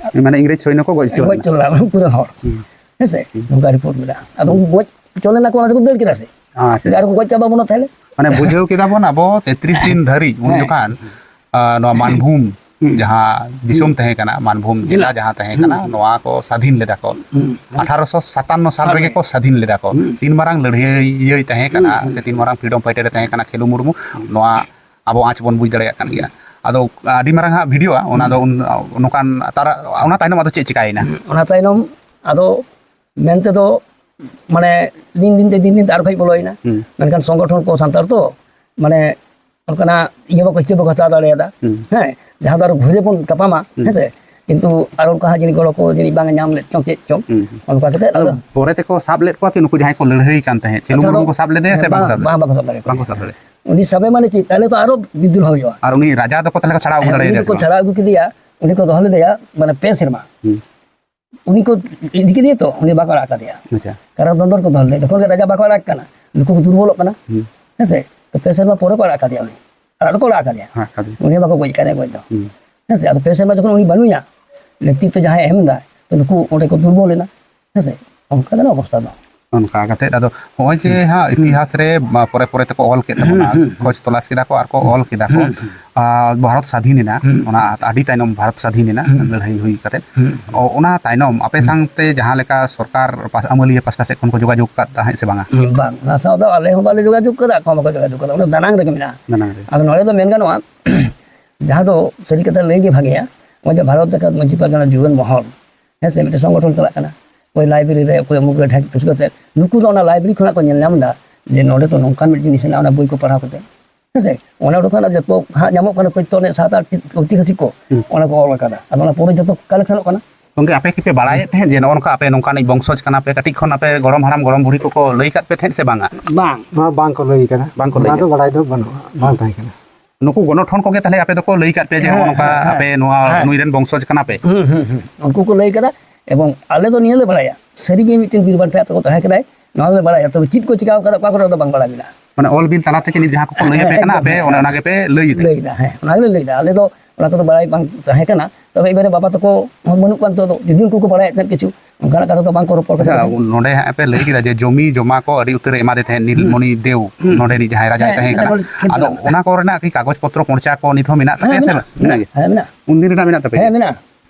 ᱢᱟᱱᱮ ᱤᱝᱨᱮᱡᱽ ᱥᱚᱭᱱᱚ ᱠᱚ ᱜᱚᱡ ᱦᱚᱪᱚ ᱜᱚᱡ ᱞᱮᱱᱟ᱾ ᱦᱚᱪᱚ ᱞᱮᱱᱟ ᱩᱱᱠᱩ ᱨᱮᱱ ᱦᱚᱲ᱾ ᱦᱩᱸ᱾ ᱦᱮᱸ ᱥᱮ? ᱦᱩᱸ᱾ ᱱᱚᱝᱠᱟ ᱨᱤᱯᱳᱨᱴ ᱢᱮᱱᱟᱜᱼᱟ᱾ ᱟᱫᱚ ᱩᱱᱠᱩ ᱜᱚᱡ ᱦᱚᱪᱚ ᱞᱮᱱᱟ ᱠᱚ, ᱚᱱᱟ ᱛᱮᱠᱚ ᱫᱟᱹᱲ ᱠᱮᱫᱟ ᱥᱮ? ᱟᱪᱪᱷᱟ᱾ ᱟᱨ ᱠᱚ ᱜᱚᱡ ᱪᱟᱵᱟ ᱵᱚᱱᱟ ᱛᱟᱦᱞᱮ? ᱢᱟᱱᱮ ᱵᱩᱡᱷᱟᱹᱣ ᱠᱮᱫᱟ ᱵᱚᱱ ᱟᱵᱚ ᱛᱮᱛᱨᱤᱥ ᱫᱤᱱ ᱫᱷᱟᱹᱨᱤᱡ ᱩᱱ ᱦᱮᱸ᱾ ᱡᱚᱠᱷᱟᱱ, ᱟ, ᱱᱚᱣᱟ ᱢᱟᱱᱵᱷᱩᱢ ᱦᱩᱸ᱾ ᱡᱟᱦᱟᱸ ᱫᱤᱥᱚᱢ ᱦᱩᱸ᱾ ᱛᱟᱦᱮᱸ ᱠᱟᱱᱟ, ᱢᱟᱱᱵᱷᱩᱢ ᱡᱮᱞᱟ ᱡᱮᱞᱟ᱾ ᱡᱟᱦᱟᱸ ᱛᱟᱦᱮᱸ ᱦᱩᱸ᱾ ᱠᱟᱱᱟ, ᱱᱚᱣᱟ ᱠᱚ ᱥᱟᱫᱷᱤᱱ ᱞᱮᱫᱟ ᱠᱚ᱾ ᱦᱩᱸ᱾ ᱟᱴᱷᱟᱨᱚᱥᱚ ᱥᱟᱛᱟᱱᱱᱚ ᱥᱟᱞ ᱥᱟᱞ ᱨᱮᱜᱮ ᱨᱮ᱾ ᱠᱚ ᱥᱟᱫᱷᱤᱱ ᱞᱮᱫᱟ ᱠᱚ᱾ ᱦᱩᱸ᱾ ᱛᱤᱱ ᱢᱟᱨᱟᱝ ᱞᱟᱹᱲᱦᱟᱹᱭᱤᱭᱟᱹᱭ ᱛᱟᱦᱮᱸ ᱠᱟᱱᱟ, ᱦᱩᱸ, ᱦᱩᱸ᱾ ᱥᱮ ᱛᱤᱱ ᱢᱟᱨᱟᱝ freedom fighter ᱮ ᱛᱟᱦᱮᱸ ᱠᱟᱱᱟ ᱠᱷᱮᱞᱩ ᱢᱩᱨᱢᱩ, ᱦᱩᱸ᱾ ᱱᱚᱣᱟ ᱟᱵᱚ ᱟᱸᱪ ᱵᱚᱱ ᱵᱩᱡᱽ ᱫᱟᱲᱮᱭᱟᱜ ᱠᱟᱱ ᱜᱮᱭᱟ᱾ ᱟᱫᱚ ᱟᱹᱰᱤ ᱢᱟᱨᱟᱝ ᱦᱟᱸᱜ ᱵᱷᱤᱰᱤᱭᱳᱼᱟ, ᱚᱱᱟ ᱫᱚ ᱦᱩᱸ᱾ ᱩᱱ, ᱱᱚᱝᱠᱟᱱ ᱛᱟᱨᱟ-, ᱚᱱᱟ ᱛᱟᱭᱱᱚᱢ ᱟᱫᱚ ᱪᱮᱫ ᱪᱤᱠᱟᱭᱮᱱᱟ? ᱦᱩᱸ, ᱚᱱᱟ ᱛᱟᱭᱱᱚᱢ ᱟᱫᱚ ᱢᱮᱱ ᱛᱮᱫᱚ, ᱢᱟᱱᱮ, ᱫᱤᱱ ᱫᱤᱱ ᱛᱮ, ᱫᱤᱱ ᱫᱤᱱ ᱛᱮ ᱟᱨᱚ ᱠᱟᱹᱡ ᱵᱚᱞᱚᱭᱮᱱᱟ᱾ ᱦᱩᱸ᱾ ᱢᱮᱱᱠᱷᱟᱱ ᱥᱚᱝᱜᱚᱴᱷᱚᱱ ᱠᱚ ᱥᱟᱱᱛᱟᱲ ᱛᱚ, ᱢᱟᱱᱮ, ᱚᱱᱠᱟᱱᱟᱜ ᱤᱭᱟᱹ ᱵᱟᱠᱚ, ᱦᱤᱥᱟᱹ ᱵᱟᱠᱚ ᱦᱟᱛᱟᱣ ᱫᱟᱲᱮᱭᱟᱫᱟ᱾ ᱦᱩᱸ᱾ ᱦᱮᱸ, ᱡᱟᱦᱟᱸ ᱫᱚ ᱟᱨᱚ ᱜᱷᱩᱨᱮ ᱵᱚᱱ ᱛᱟᱯᱟᱢᱟ, ᱦᱩᱸ᱾ ᱦᱮᱸ ᱥᱮ? ᱠᱤᱱᱛᱩ ᱟᱨ ᱚᱱᱠᱟ ᱦᱟᱸᱜ ᱡᱟᱹᱱᱤᱡ ᱜᱚᱲᱚ ᱠᱚ ᱡᱟᱹᱱᱤᱡ ᱵᱟᱝ ᱧᱟᱢ ᱞᱮᱫ ᱪᱚᱝ ᱪᱮᱫ ᱪᱚᱝ, ᱦᱩᱸ, ᱦᱩᱸ᱾ ᱚᱱᱠᱟ ᱠᱟᱛᱮ ᱟᱫᱚ ᱟᱫᱚ ᱯᱚᱨᱮ ᱛᱮᱠᱚ ᱥᱟᱵ ᱞᱮᱫ ᱠᱚᱣᱟ ᱠᱤ ᱱᱩᱠᱩ ᱡᱟᱦᱟᱸᱭ ᱠᱚ ᱞᱟᱹᱲᱦᱟᱹᱭ ᱠᱟᱱ ᱛᱟᱦᱮᱸᱫ? ᱠᱷᱮᱞᱩ ᱟᱪᱪᱷᱟ, ᱢᱩᱨᱢᱩ ᱟᱫᱚ ᱠᱚ ᱥᱟᱵ ᱞᱮᱫᱮᱭᱟ ᱥᱮ ᱵᱟᱝ ᱵᱟᱝ, ᱥᱟᱵ ᱞᱮᱫᱮᱭᱟ? ᱵᱟᱝ, ᱵᱟᱠᱚ ᱥᱟᱵ ᱫᱟᱲᱮ ᱠᱟᱣᱫᱟ᱾ ᱵᱟᱝᱠᱚ ᱥᱟᱵ ᱫᱟᱲᱮᱭᱟᱜᱼᱟ᱾ ᱩᱱᱤ ᱥᱟᱵᱮ ᱢᱟᱱᱮ ᱪᱮᱫ? ᱛᱟᱦᱞᱮ ᱛᱚ ᱟᱨᱚ ᱵᱤᱫᱽᱫᱨᱳᱦ ᱦᱩᱭᱩᱜᱼᱟ᱾ ᱟᱨ ᱩᱱᱤ ᱨᱟᱡᱟ ᱫᱚᱠᱚ ᱛᱟᱦᱞᱮ ᱠᱚ ᱪᱷᱟᱲᱟᱣ ᱟᱹᱜᱩ ᱦᱮᱸ, ᱫᱟᱲᱮᱭᱟᱫᱮᱭᱟ ᱩᱱᱤ ᱥᱮ ᱫᱚᱠᱚ ᱵᱟᱝ? ᱪᱷᱟᱲᱟᱣ ᱟᱹᱜᱩ ᱠᱮᱫᱮᱭᱟ᱾ ᱩᱱᱤ ᱠᱚ ᱫᱚᱦᱚ ᱞᱮᱫᱮᱭᱟ ᱢᱟᱱᱮ ᱯᱮ ᱥᱮᱨᱢᱟ᱾ ᱦᱩᱸ᱾ ᱩᱱᱤ ᱠᱚ ᱤᱫᱤ ᱠᱮᱫᱮᱭᱟ ᱛᱚ, ᱩᱱᱤ ᱵᱟᱠᱚ ᱟᱲᱟᱜ ᱠᱟᱫᱮᱭᱟ᱾ ᱟᱪᱪᱷᱟ᱾ ᱠᱟᱨᱚᱱ ᱫᱚᱱᱰᱚᱨ ᱠᱚ ᱫᱚᱦᱚ ᱞᱮᱫᱮᱭᱟ, ᱡᱚᱠᱷᱚᱱ ᱜᱮ ᱨᱟᱡᱟ ᱵᱟᱠᱚ ᱟᱲᱟᱜ ᱠᱟᱱᱟ, ᱱᱩᱠᱩ ᱠᱚ ᱫᱩᱨᱵᱚᱞᱚᱜ ᱠᱟᱱᱟ᱾ ᱦᱩᱸ᱾ ᱦᱮᱸᱥᱮ? ᱛᱚ ᱯᱮ ᱥᱮᱨᱢᱟ ᱯᱚᱨᱮ ᱠᱚ ᱟᱲᱟᱜ ᱠᱟᱫᱮᱭᱟ ᱩᱱᱤ᱾ ᱟᱲᱟᱜ ᱫᱚᱠᱚ ᱟᱲᱟᱜ ᱠᱟᱫᱮᱭᱟ᱾ ᱟᱲᱟᱜ ᱠᱟᱫᱮᱭᱟ᱾ ᱩᱱᱤ ᱦᱚᱸ ᱵᱟᱠᱚ ᱜᱚᱡ ᱠᱟᱫᱮᱭᱟ ᱜᱚᱡ ᱫᱚ᱾ ᱦᱩᱸ᱾ ᱦᱮᱸᱥᱮ? ᱟᱫᱚ ᱯᱮ ᱥᱮᱨᱢᱟ ᱡᱚᱠᱷᱚᱱ ᱩᱱᱤ ᱵᱟᱹᱱᱩᱭᱟ, ᱱᱮᱛᱨᱤᱛᱵ ᱡᱟᱦᱟᱸᱭ ᱮᱢ ᱮᱫᱟ, ᱛᱚ ᱱᱩᱠᱩ ᱚᱸᱰᱮ ᱠᱚ ᱫᱩᱨᱵᱚᱞ ᱮᱱᱟ᱾ ᱦᱮᱸᱥᱮ? ᱚᱱᱠᱟ ᱠᱟᱱᱟ ᱚᱵᱚᱥᱛᱷᱟ ᱫᱚ᱾ ᱚᱱᱠᱟ ᱠᱟᱛᱮ ᱟᱫᱚ ᱦᱚᱸᱜᱼᱚᱭ ᱡᱮ ᱦᱩᱸ᱾ ᱦᱟᱸᱜ ᱦᱩᱸ᱾ ᱤᱛᱤᱦᱟᱥ ᱨᱮ, ᱢᱟ, ᱯᱚᱨᱮ ᱯᱚᱨᱮ ᱛᱮᱠᱚ ᱚᱞ ᱠᱮᱫ ᱦᱩᱸ, ᱛᱟᱵᱚᱱᱟ, ᱦᱩᱸ, ᱦᱩᱸ᱾ ᱠᱷᱚᱡᱽ ᱛᱚᱞᱟᱥ ᱠᱮᱫᱟ ᱠᱚ ᱟᱨ ᱠᱚ ᱦᱩᱸ᱾ ᱚᱞ ᱠᱮᱫᱟ ᱠᱚ᱾ ᱦᱩᱸ, ᱦᱩᱸ᱾ ᱟᱨ ᱵᱷᱟᱨᱚᱛ ᱥᱟᱫᱷᱤᱱ ᱮᱱᱟ, ᱦᱩᱸ᱾ ᱚᱱᱟ ᱟᱹᱰᱤ ᱛᱟᱭᱱᱚᱢ ᱵᱷᱟᱨᱚᱛ ᱥᱟᱫᱷᱤᱱ ᱮᱱᱟ, ᱦᱩᱸ᱾ ᱞᱟᱹᱲᱦᱟᱹᱭ ᱦᱩᱭ ᱠᱟᱛᱮ᱾ ᱦᱩᱸ, ᱦᱩᱸ᱾ ᱚ-, ᱚᱱᱟ ᱛᱟᱭᱱᱚᱢ ᱟᱯᱮ ᱦᱩᱸ᱾ ᱥᱟᱶᱛᱮ ᱡᱟᱦᱟᱸ ᱞᱮᱠᱟ ᱥᱚᱨᱠᱟᱨ ᱯᱟᱥ-, ᱟᱹᱢᱟᱹᱞᱤᱭᱟᱹ ᱯᱟᱥᱴᱟ ᱥᱮᱫ ᱠᱷᱚᱱ ᱠᱚ ᱡᱳᱜᱟᱡᱳᱜᱽ ᱟᱠᱟᱫ ᱛᱟᱦᱮᱸᱫ ᱥᱮ ᱵᱟᱝᱟ? ᱦᱩᱸ, ᱵᱟᱝ, ᱚᱱᱟ ᱥᱟᱶ ᱫᱚ ᱟᱞᱮ ᱦᱚᱸ ᱵᱟᱞᱮ ᱡᱳᱜᱟᱡᱳᱜᱽ ᱠᱟᱫᱟ, ᱟᱠᱚ ᱦᱚᱸ ᱵᱟᱠᱚ ᱡᱳᱜᱟᱡᱳᱜᱽ ᱠᱟᱫᱟ, ᱚᱱᱟ ᱫᱟᱱᱟᱝ ᱨᱮᱜᱮ ᱢᱮᱱᱟᱜᱼᱟ᱾ ᱫᱟᱱᱟᱝ ᱨᱮ᱾ ᱟᱫᱚ ᱱᱚᱰᱮ ᱫᱚ ᱢᱮᱱ ᱜᱟᱱᱚᱜᱼᱟ, ᱡᱟᱦᱟᱸ ᱫᱚ ᱥᱟᱹᱨᱤ ᱠᱟᱛᱷᱟ ᱞᱟᱹᱭ ᱜᱮ ᱵᱷᱟᱜᱮᱭᱟ, ᱱᱚᱜᱼᱚᱭ ᱡᱮ ᱵᱷᱟᱨᱚᱛ ᱡᱟᱠᱟᱛ ᱢᱟᱹᱡᱷᱤ ᱯᱟᱨᱜᱟᱱᱟ ᱡᱩᱣᱟᱹᱱ ᱢᱚᱦᱚᱞ, ᱦᱮᱸ ᱥᱮ, ᱢᱤᱫᱴᱮᱱ ᱥᱚᱝᱜᱚᱴᱷᱚᱱ ᱪᱟᱞᱟᱜ ᱠᱟᱱᱟ, ᱚᱠᱚᱭ ᱞᱟᱭᱵᱨᱮᱨᱤ ᱨᱮ, ᱚᱠᱚᱭ ᱚᱢᱩᱠ ᱨᱮ ᱰᱷᱮᱨ ᱠᱤᱪᱷᱩ ᱠᱟᱛᱮ, ᱱᱩᱠᱩ ᱫᱚ ᱚᱱᱟ ᱞᱟᱭᱵᱨᱮᱨᱤ ᱠᱷᱚᱱᱟᱜ ᱠᱚ ᱧᱮᱞ ᱧᱟᱢ ᱮᱫᱟ ᱡᱮ ᱱᱚᱰᱮ ᱫᱚ ᱱᱚᱝᱠᱟᱱ ᱢᱤᱫ ᱡᱤᱱᱤᱥ ᱦᱮᱱᱟᱜᱼᱟ, ᱚᱱᱟ ᱵᱳᱭ ᱠᱚ ᱯᱟᱲᱦᱟᱣ ᱠᱟᱛᱮ, ᱦᱮᱸ ᱥᱮ, ᱚᱱᱟ ᱚᱸᱰᱮ ᱠᱷᱚᱱᱟᱜ ᱡᱚᱛᱚ ᱦᱟᱸᱜ ᱧᱟᱢᱚᱜ ᱠᱟᱱᱟ ᱛᱚᱛᱛᱷᱚ, ᱚᱱᱮ ᱥᱟᱶᱛᱟ ᱟᱨ ᱪᱮᱫ ᱚᱭᱛᱤᱦᱟᱥᱤᱠ ᱠᱚ, ᱦᱩᱸ᱾ ᱚᱱᱟ ᱠᱚ ᱚᱞ ᱟᱠᱟᱫᱟ, ᱟᱫᱚ ᱚᱱᱟ ᱯᱩᱨᱟᱹ ᱡᱚᱛᱚ ᱠᱟᱞᱮᱠᱥᱚᱱᱚᱜ ᱠᱟᱱᱟ᱾ ᱜᱚᱝᱠᱮ, ᱟᱯᱮ ᱠᱤᱯᱮ ᱵᱟᱲᱟᱭᱮᱫ ᱛᱟᱦᱮᱸᱫ ᱡᱮ ᱱᱚᱜᱼᱚ ᱱᱚᱝᱠᱟ ᱟᱯᱮ ᱱᱚᱝᱠᱟᱱᱤᱡ ᱵᱚᱝᱥᱚᱡᱽ ᱠᱟᱱᱟ ᱯᱮ? ᱠᱟᱹᱴᱤᱡ ᱠᱷᱚᱱ ᱟᱯᱮ ᱜᱚᱲᱚᱢ ᱦᱟᱲᱟᱢ ᱜᱚᱲᱚᱢ ᱵᱩᱲᱦᱤ ᱠᱚᱠᱚ ᱞᱟᱹᱭ ᱠᱟᱫ ᱯᱮ ᱛᱟᱦᱮᱸᱫ ᱥᱮ ᱵᱟᱝᱟ? ᱵᱟᱝ᱾ ᱱᱚᱣᱟ ᱵᱟᱝ ᱠᱚ ᱞᱟᱹᱭ ᱠᱟᱫᱟ᱾ ᱵᱟᱝ ᱠᱚ ᱞᱟᱹᱭ ᱱᱚᱣᱟ ᱠᱟᱫᱟ᱾ ᱫᱚ ᱵᱟᱲᱟᱭ ᱫᱚ ᱵᱟᱹᱱᱩᱜᱼᱟ, ᱵᱟᱝ ᱛᱟᱦᱮᱸ ᱠᱟᱱᱟ᱾ ᱱᱩᱠᱩ ᱜᱚᱱᱚᱴᱷᱚᱱ ᱠᱚᱜᱮ ᱛᱟᱦᱞᱮ ᱟᱯᱮ ᱫᱚᱠᱚ ᱞᱟᱹᱭ ᱠᱟᱫ ᱯᱮᱭᱟ ᱡᱮ ᱦᱮᱸ, ᱱᱚᱜᱼᱚ ᱱᱚᱝᱠᱟ ᱦᱮᱸ, ᱦᱮᱸ, ᱟᱯᱮ ᱱᱚᱣᱟ ᱦᱮᱸ᱾ ᱱᱩᱭ ᱨᱮᱱ ᱵᱚᱝᱥᱚᱡᱽ ᱠᱟᱱᱟ ᱯᱮ? ᱦᱩᱸ, ᱦᱩᱸ, ᱦᱩᱸ᱾ ᱩᱱᱠᱩ ᱠᱚ ᱞᱟᱹᱭ ᱠᱟᱫᱟ, ᱮᱵᱚᱝ ᱟᱞᱮ ᱫᱚ ᱱᱤᱭᱟᱹ ᱞᱮ ᱵᱟᱲᱟᱭᱟ, ᱥᱟᱹᱨᱤ ᱜᱮ ᱢᱤᱫᱴᱮᱱ ᱵᱤᱨ ᱵᱟᱱᱴᱟ ᱠᱟᱛᱮ ᱠᱚ ᱛᱟᱦᱮᱸ ᱠᱟᱱᱟᱭ, ᱱᱚᱣᱟ ᱫᱚᱞᱮ ᱵᱟᱲᱟᱭᱟ, ᱛᱚᱵᱮ ᱪᱮᱫ ᱠᱚ ᱪᱤᱠᱟᱹᱣ ᱠᱟᱫᱟ ᱚᱠᱟ ᱠᱚᱨᱮ ᱫᱚ ᱵᱟᱝ ᱵᱟᱲᱟᱭ ᱢᱮᱱᱟᱜᱼᱟ᱾ ᱢᱟᱱᱮ ᱚᱞ ᱵᱤᱞ ᱛᱟᱞᱟ ᱛᱮᱜᱮ ᱱᱤᱛ ᱡᱟᱦᱟᱸ ᱠᱚᱠᱚ ᱞᱟᱹᱭ ᱟᱯᱮ ᱦᱮᱸ, ᱠᱟᱱᱟ, ᱮᱠᱫᱚᱢ, ᱟᱯᱮ ᱮᱠᱫᱚᱢ᱾ ᱚᱱᱮ ᱚᱱᱟ ᱜᱮᱯᱮ ᱞᱟᱹᱭ ᱮᱫᱟ᱾ ᱞᱟᱹᱭ ᱮᱫᱟ, ᱦᱮᱸ, ᱚᱱᱟ ᱜᱮᱞᱮ ᱞᱟᱹᱭ ᱮᱫᱟ᱾ ᱟᱞᱮ ᱫᱚ ᱚᱱᱟ ᱠᱚᱫᱚ ᱵᱟᱲᱟᱭ ᱵᱟᱝ ᱛᱟᱦᱮᱸ ᱠᱟᱱᱟ, ᱛᱚᱵᱮ ᱮᱵᱟᱨᱮ ᱵᱟᱵᱟ ᱛᱟᱠᱚ ᱦᱚᱸ ᱵᱟᱹᱱᱩᱜ ᱠᱚᱣᱟ ᱱᱤᱛᱚᱜ ᱫᱚ, ᱡᱩᱫᱤ ᱩᱱᱠᱩ ᱠᱚ ᱵᱟᱲᱟᱭᱮᱫ ᱛᱟᱦᱮᱸᱫ ᱠᱤᱪᱷᱩ, ᱚᱱᱠᱟᱱᱟᱜ ᱠᱟᱛᱷᱟ ᱫᱚ ᱵᱟᱝ ᱠᱚ ᱨᱚᱯᱚᱲ ᱠᱟᱱᱟ ᱟᱪᱪᱷᱟ, ᱥᱮ᱾ ᱱᱚᱰᱮ ᱦᱟᱸᱜ ᱯᱮ ᱞᱟᱹᱭ ᱠᱮᱫᱟ ᱡᱮ ᱡᱚᱢᱤ ᱡᱚᱢᱟ ᱠᱚ ᱟᱹᱰᱤ ᱩᱛᱟᱹᱨᱮ ᱮᱢᱟᱫᱮ ᱛᱟᱦᱮᱸᱫ ᱦᱩᱸ᱾ ᱱᱤᱞᱢᱚᱱᱤ ᱫᱮᱣ, ᱦᱩᱸ᱾ ᱱᱚᱰᱮᱱᱤᱡ ᱡᱟᱦᱟᱸᱭ ᱨᱟᱡᱟᱭ ᱦᱮᱸ, ᱛᱟᱦᱮᱸ ᱠᱟᱱᱟ᱾ ᱦᱮᱸ, ᱦᱮᱸ, ᱟᱫᱚ ᱦᱮᱸ᱾ ᱚᱱᱟ ᱠᱚᱨᱮᱱᱟᱜ ᱠᱤ ᱠᱟᱜᱚᱡᱽ ᱯᱚᱛᱨᱚ ᱯᱚᱨᱪᱟ ᱠᱚ ᱱᱤᱛ ᱦᱚᱸ ᱢᱮᱱᱟᱜ ᱦᱮᱸ, ᱛᱟᱯᱮᱭᱟ ᱥᱮ ᱢᱮᱱᱟᱜᱼᱟ᱾ ᱵᱟᱝ? ᱢᱮᱱᱟᱜ ᱜᱮᱭᱟ? ᱦᱮᱸ, ᱢᱮᱱᱟᱜᱼᱟ᱾ ᱩᱱᱫᱤᱱ ᱨᱮᱱᱟᱜ ᱢᱮᱱᱟᱜ ᱛᱟᱯᱮ ᱦᱮᱸ, ᱜᱮᱭᱟ? ᱢᱮᱱᱟᱜᱼᱟ᱾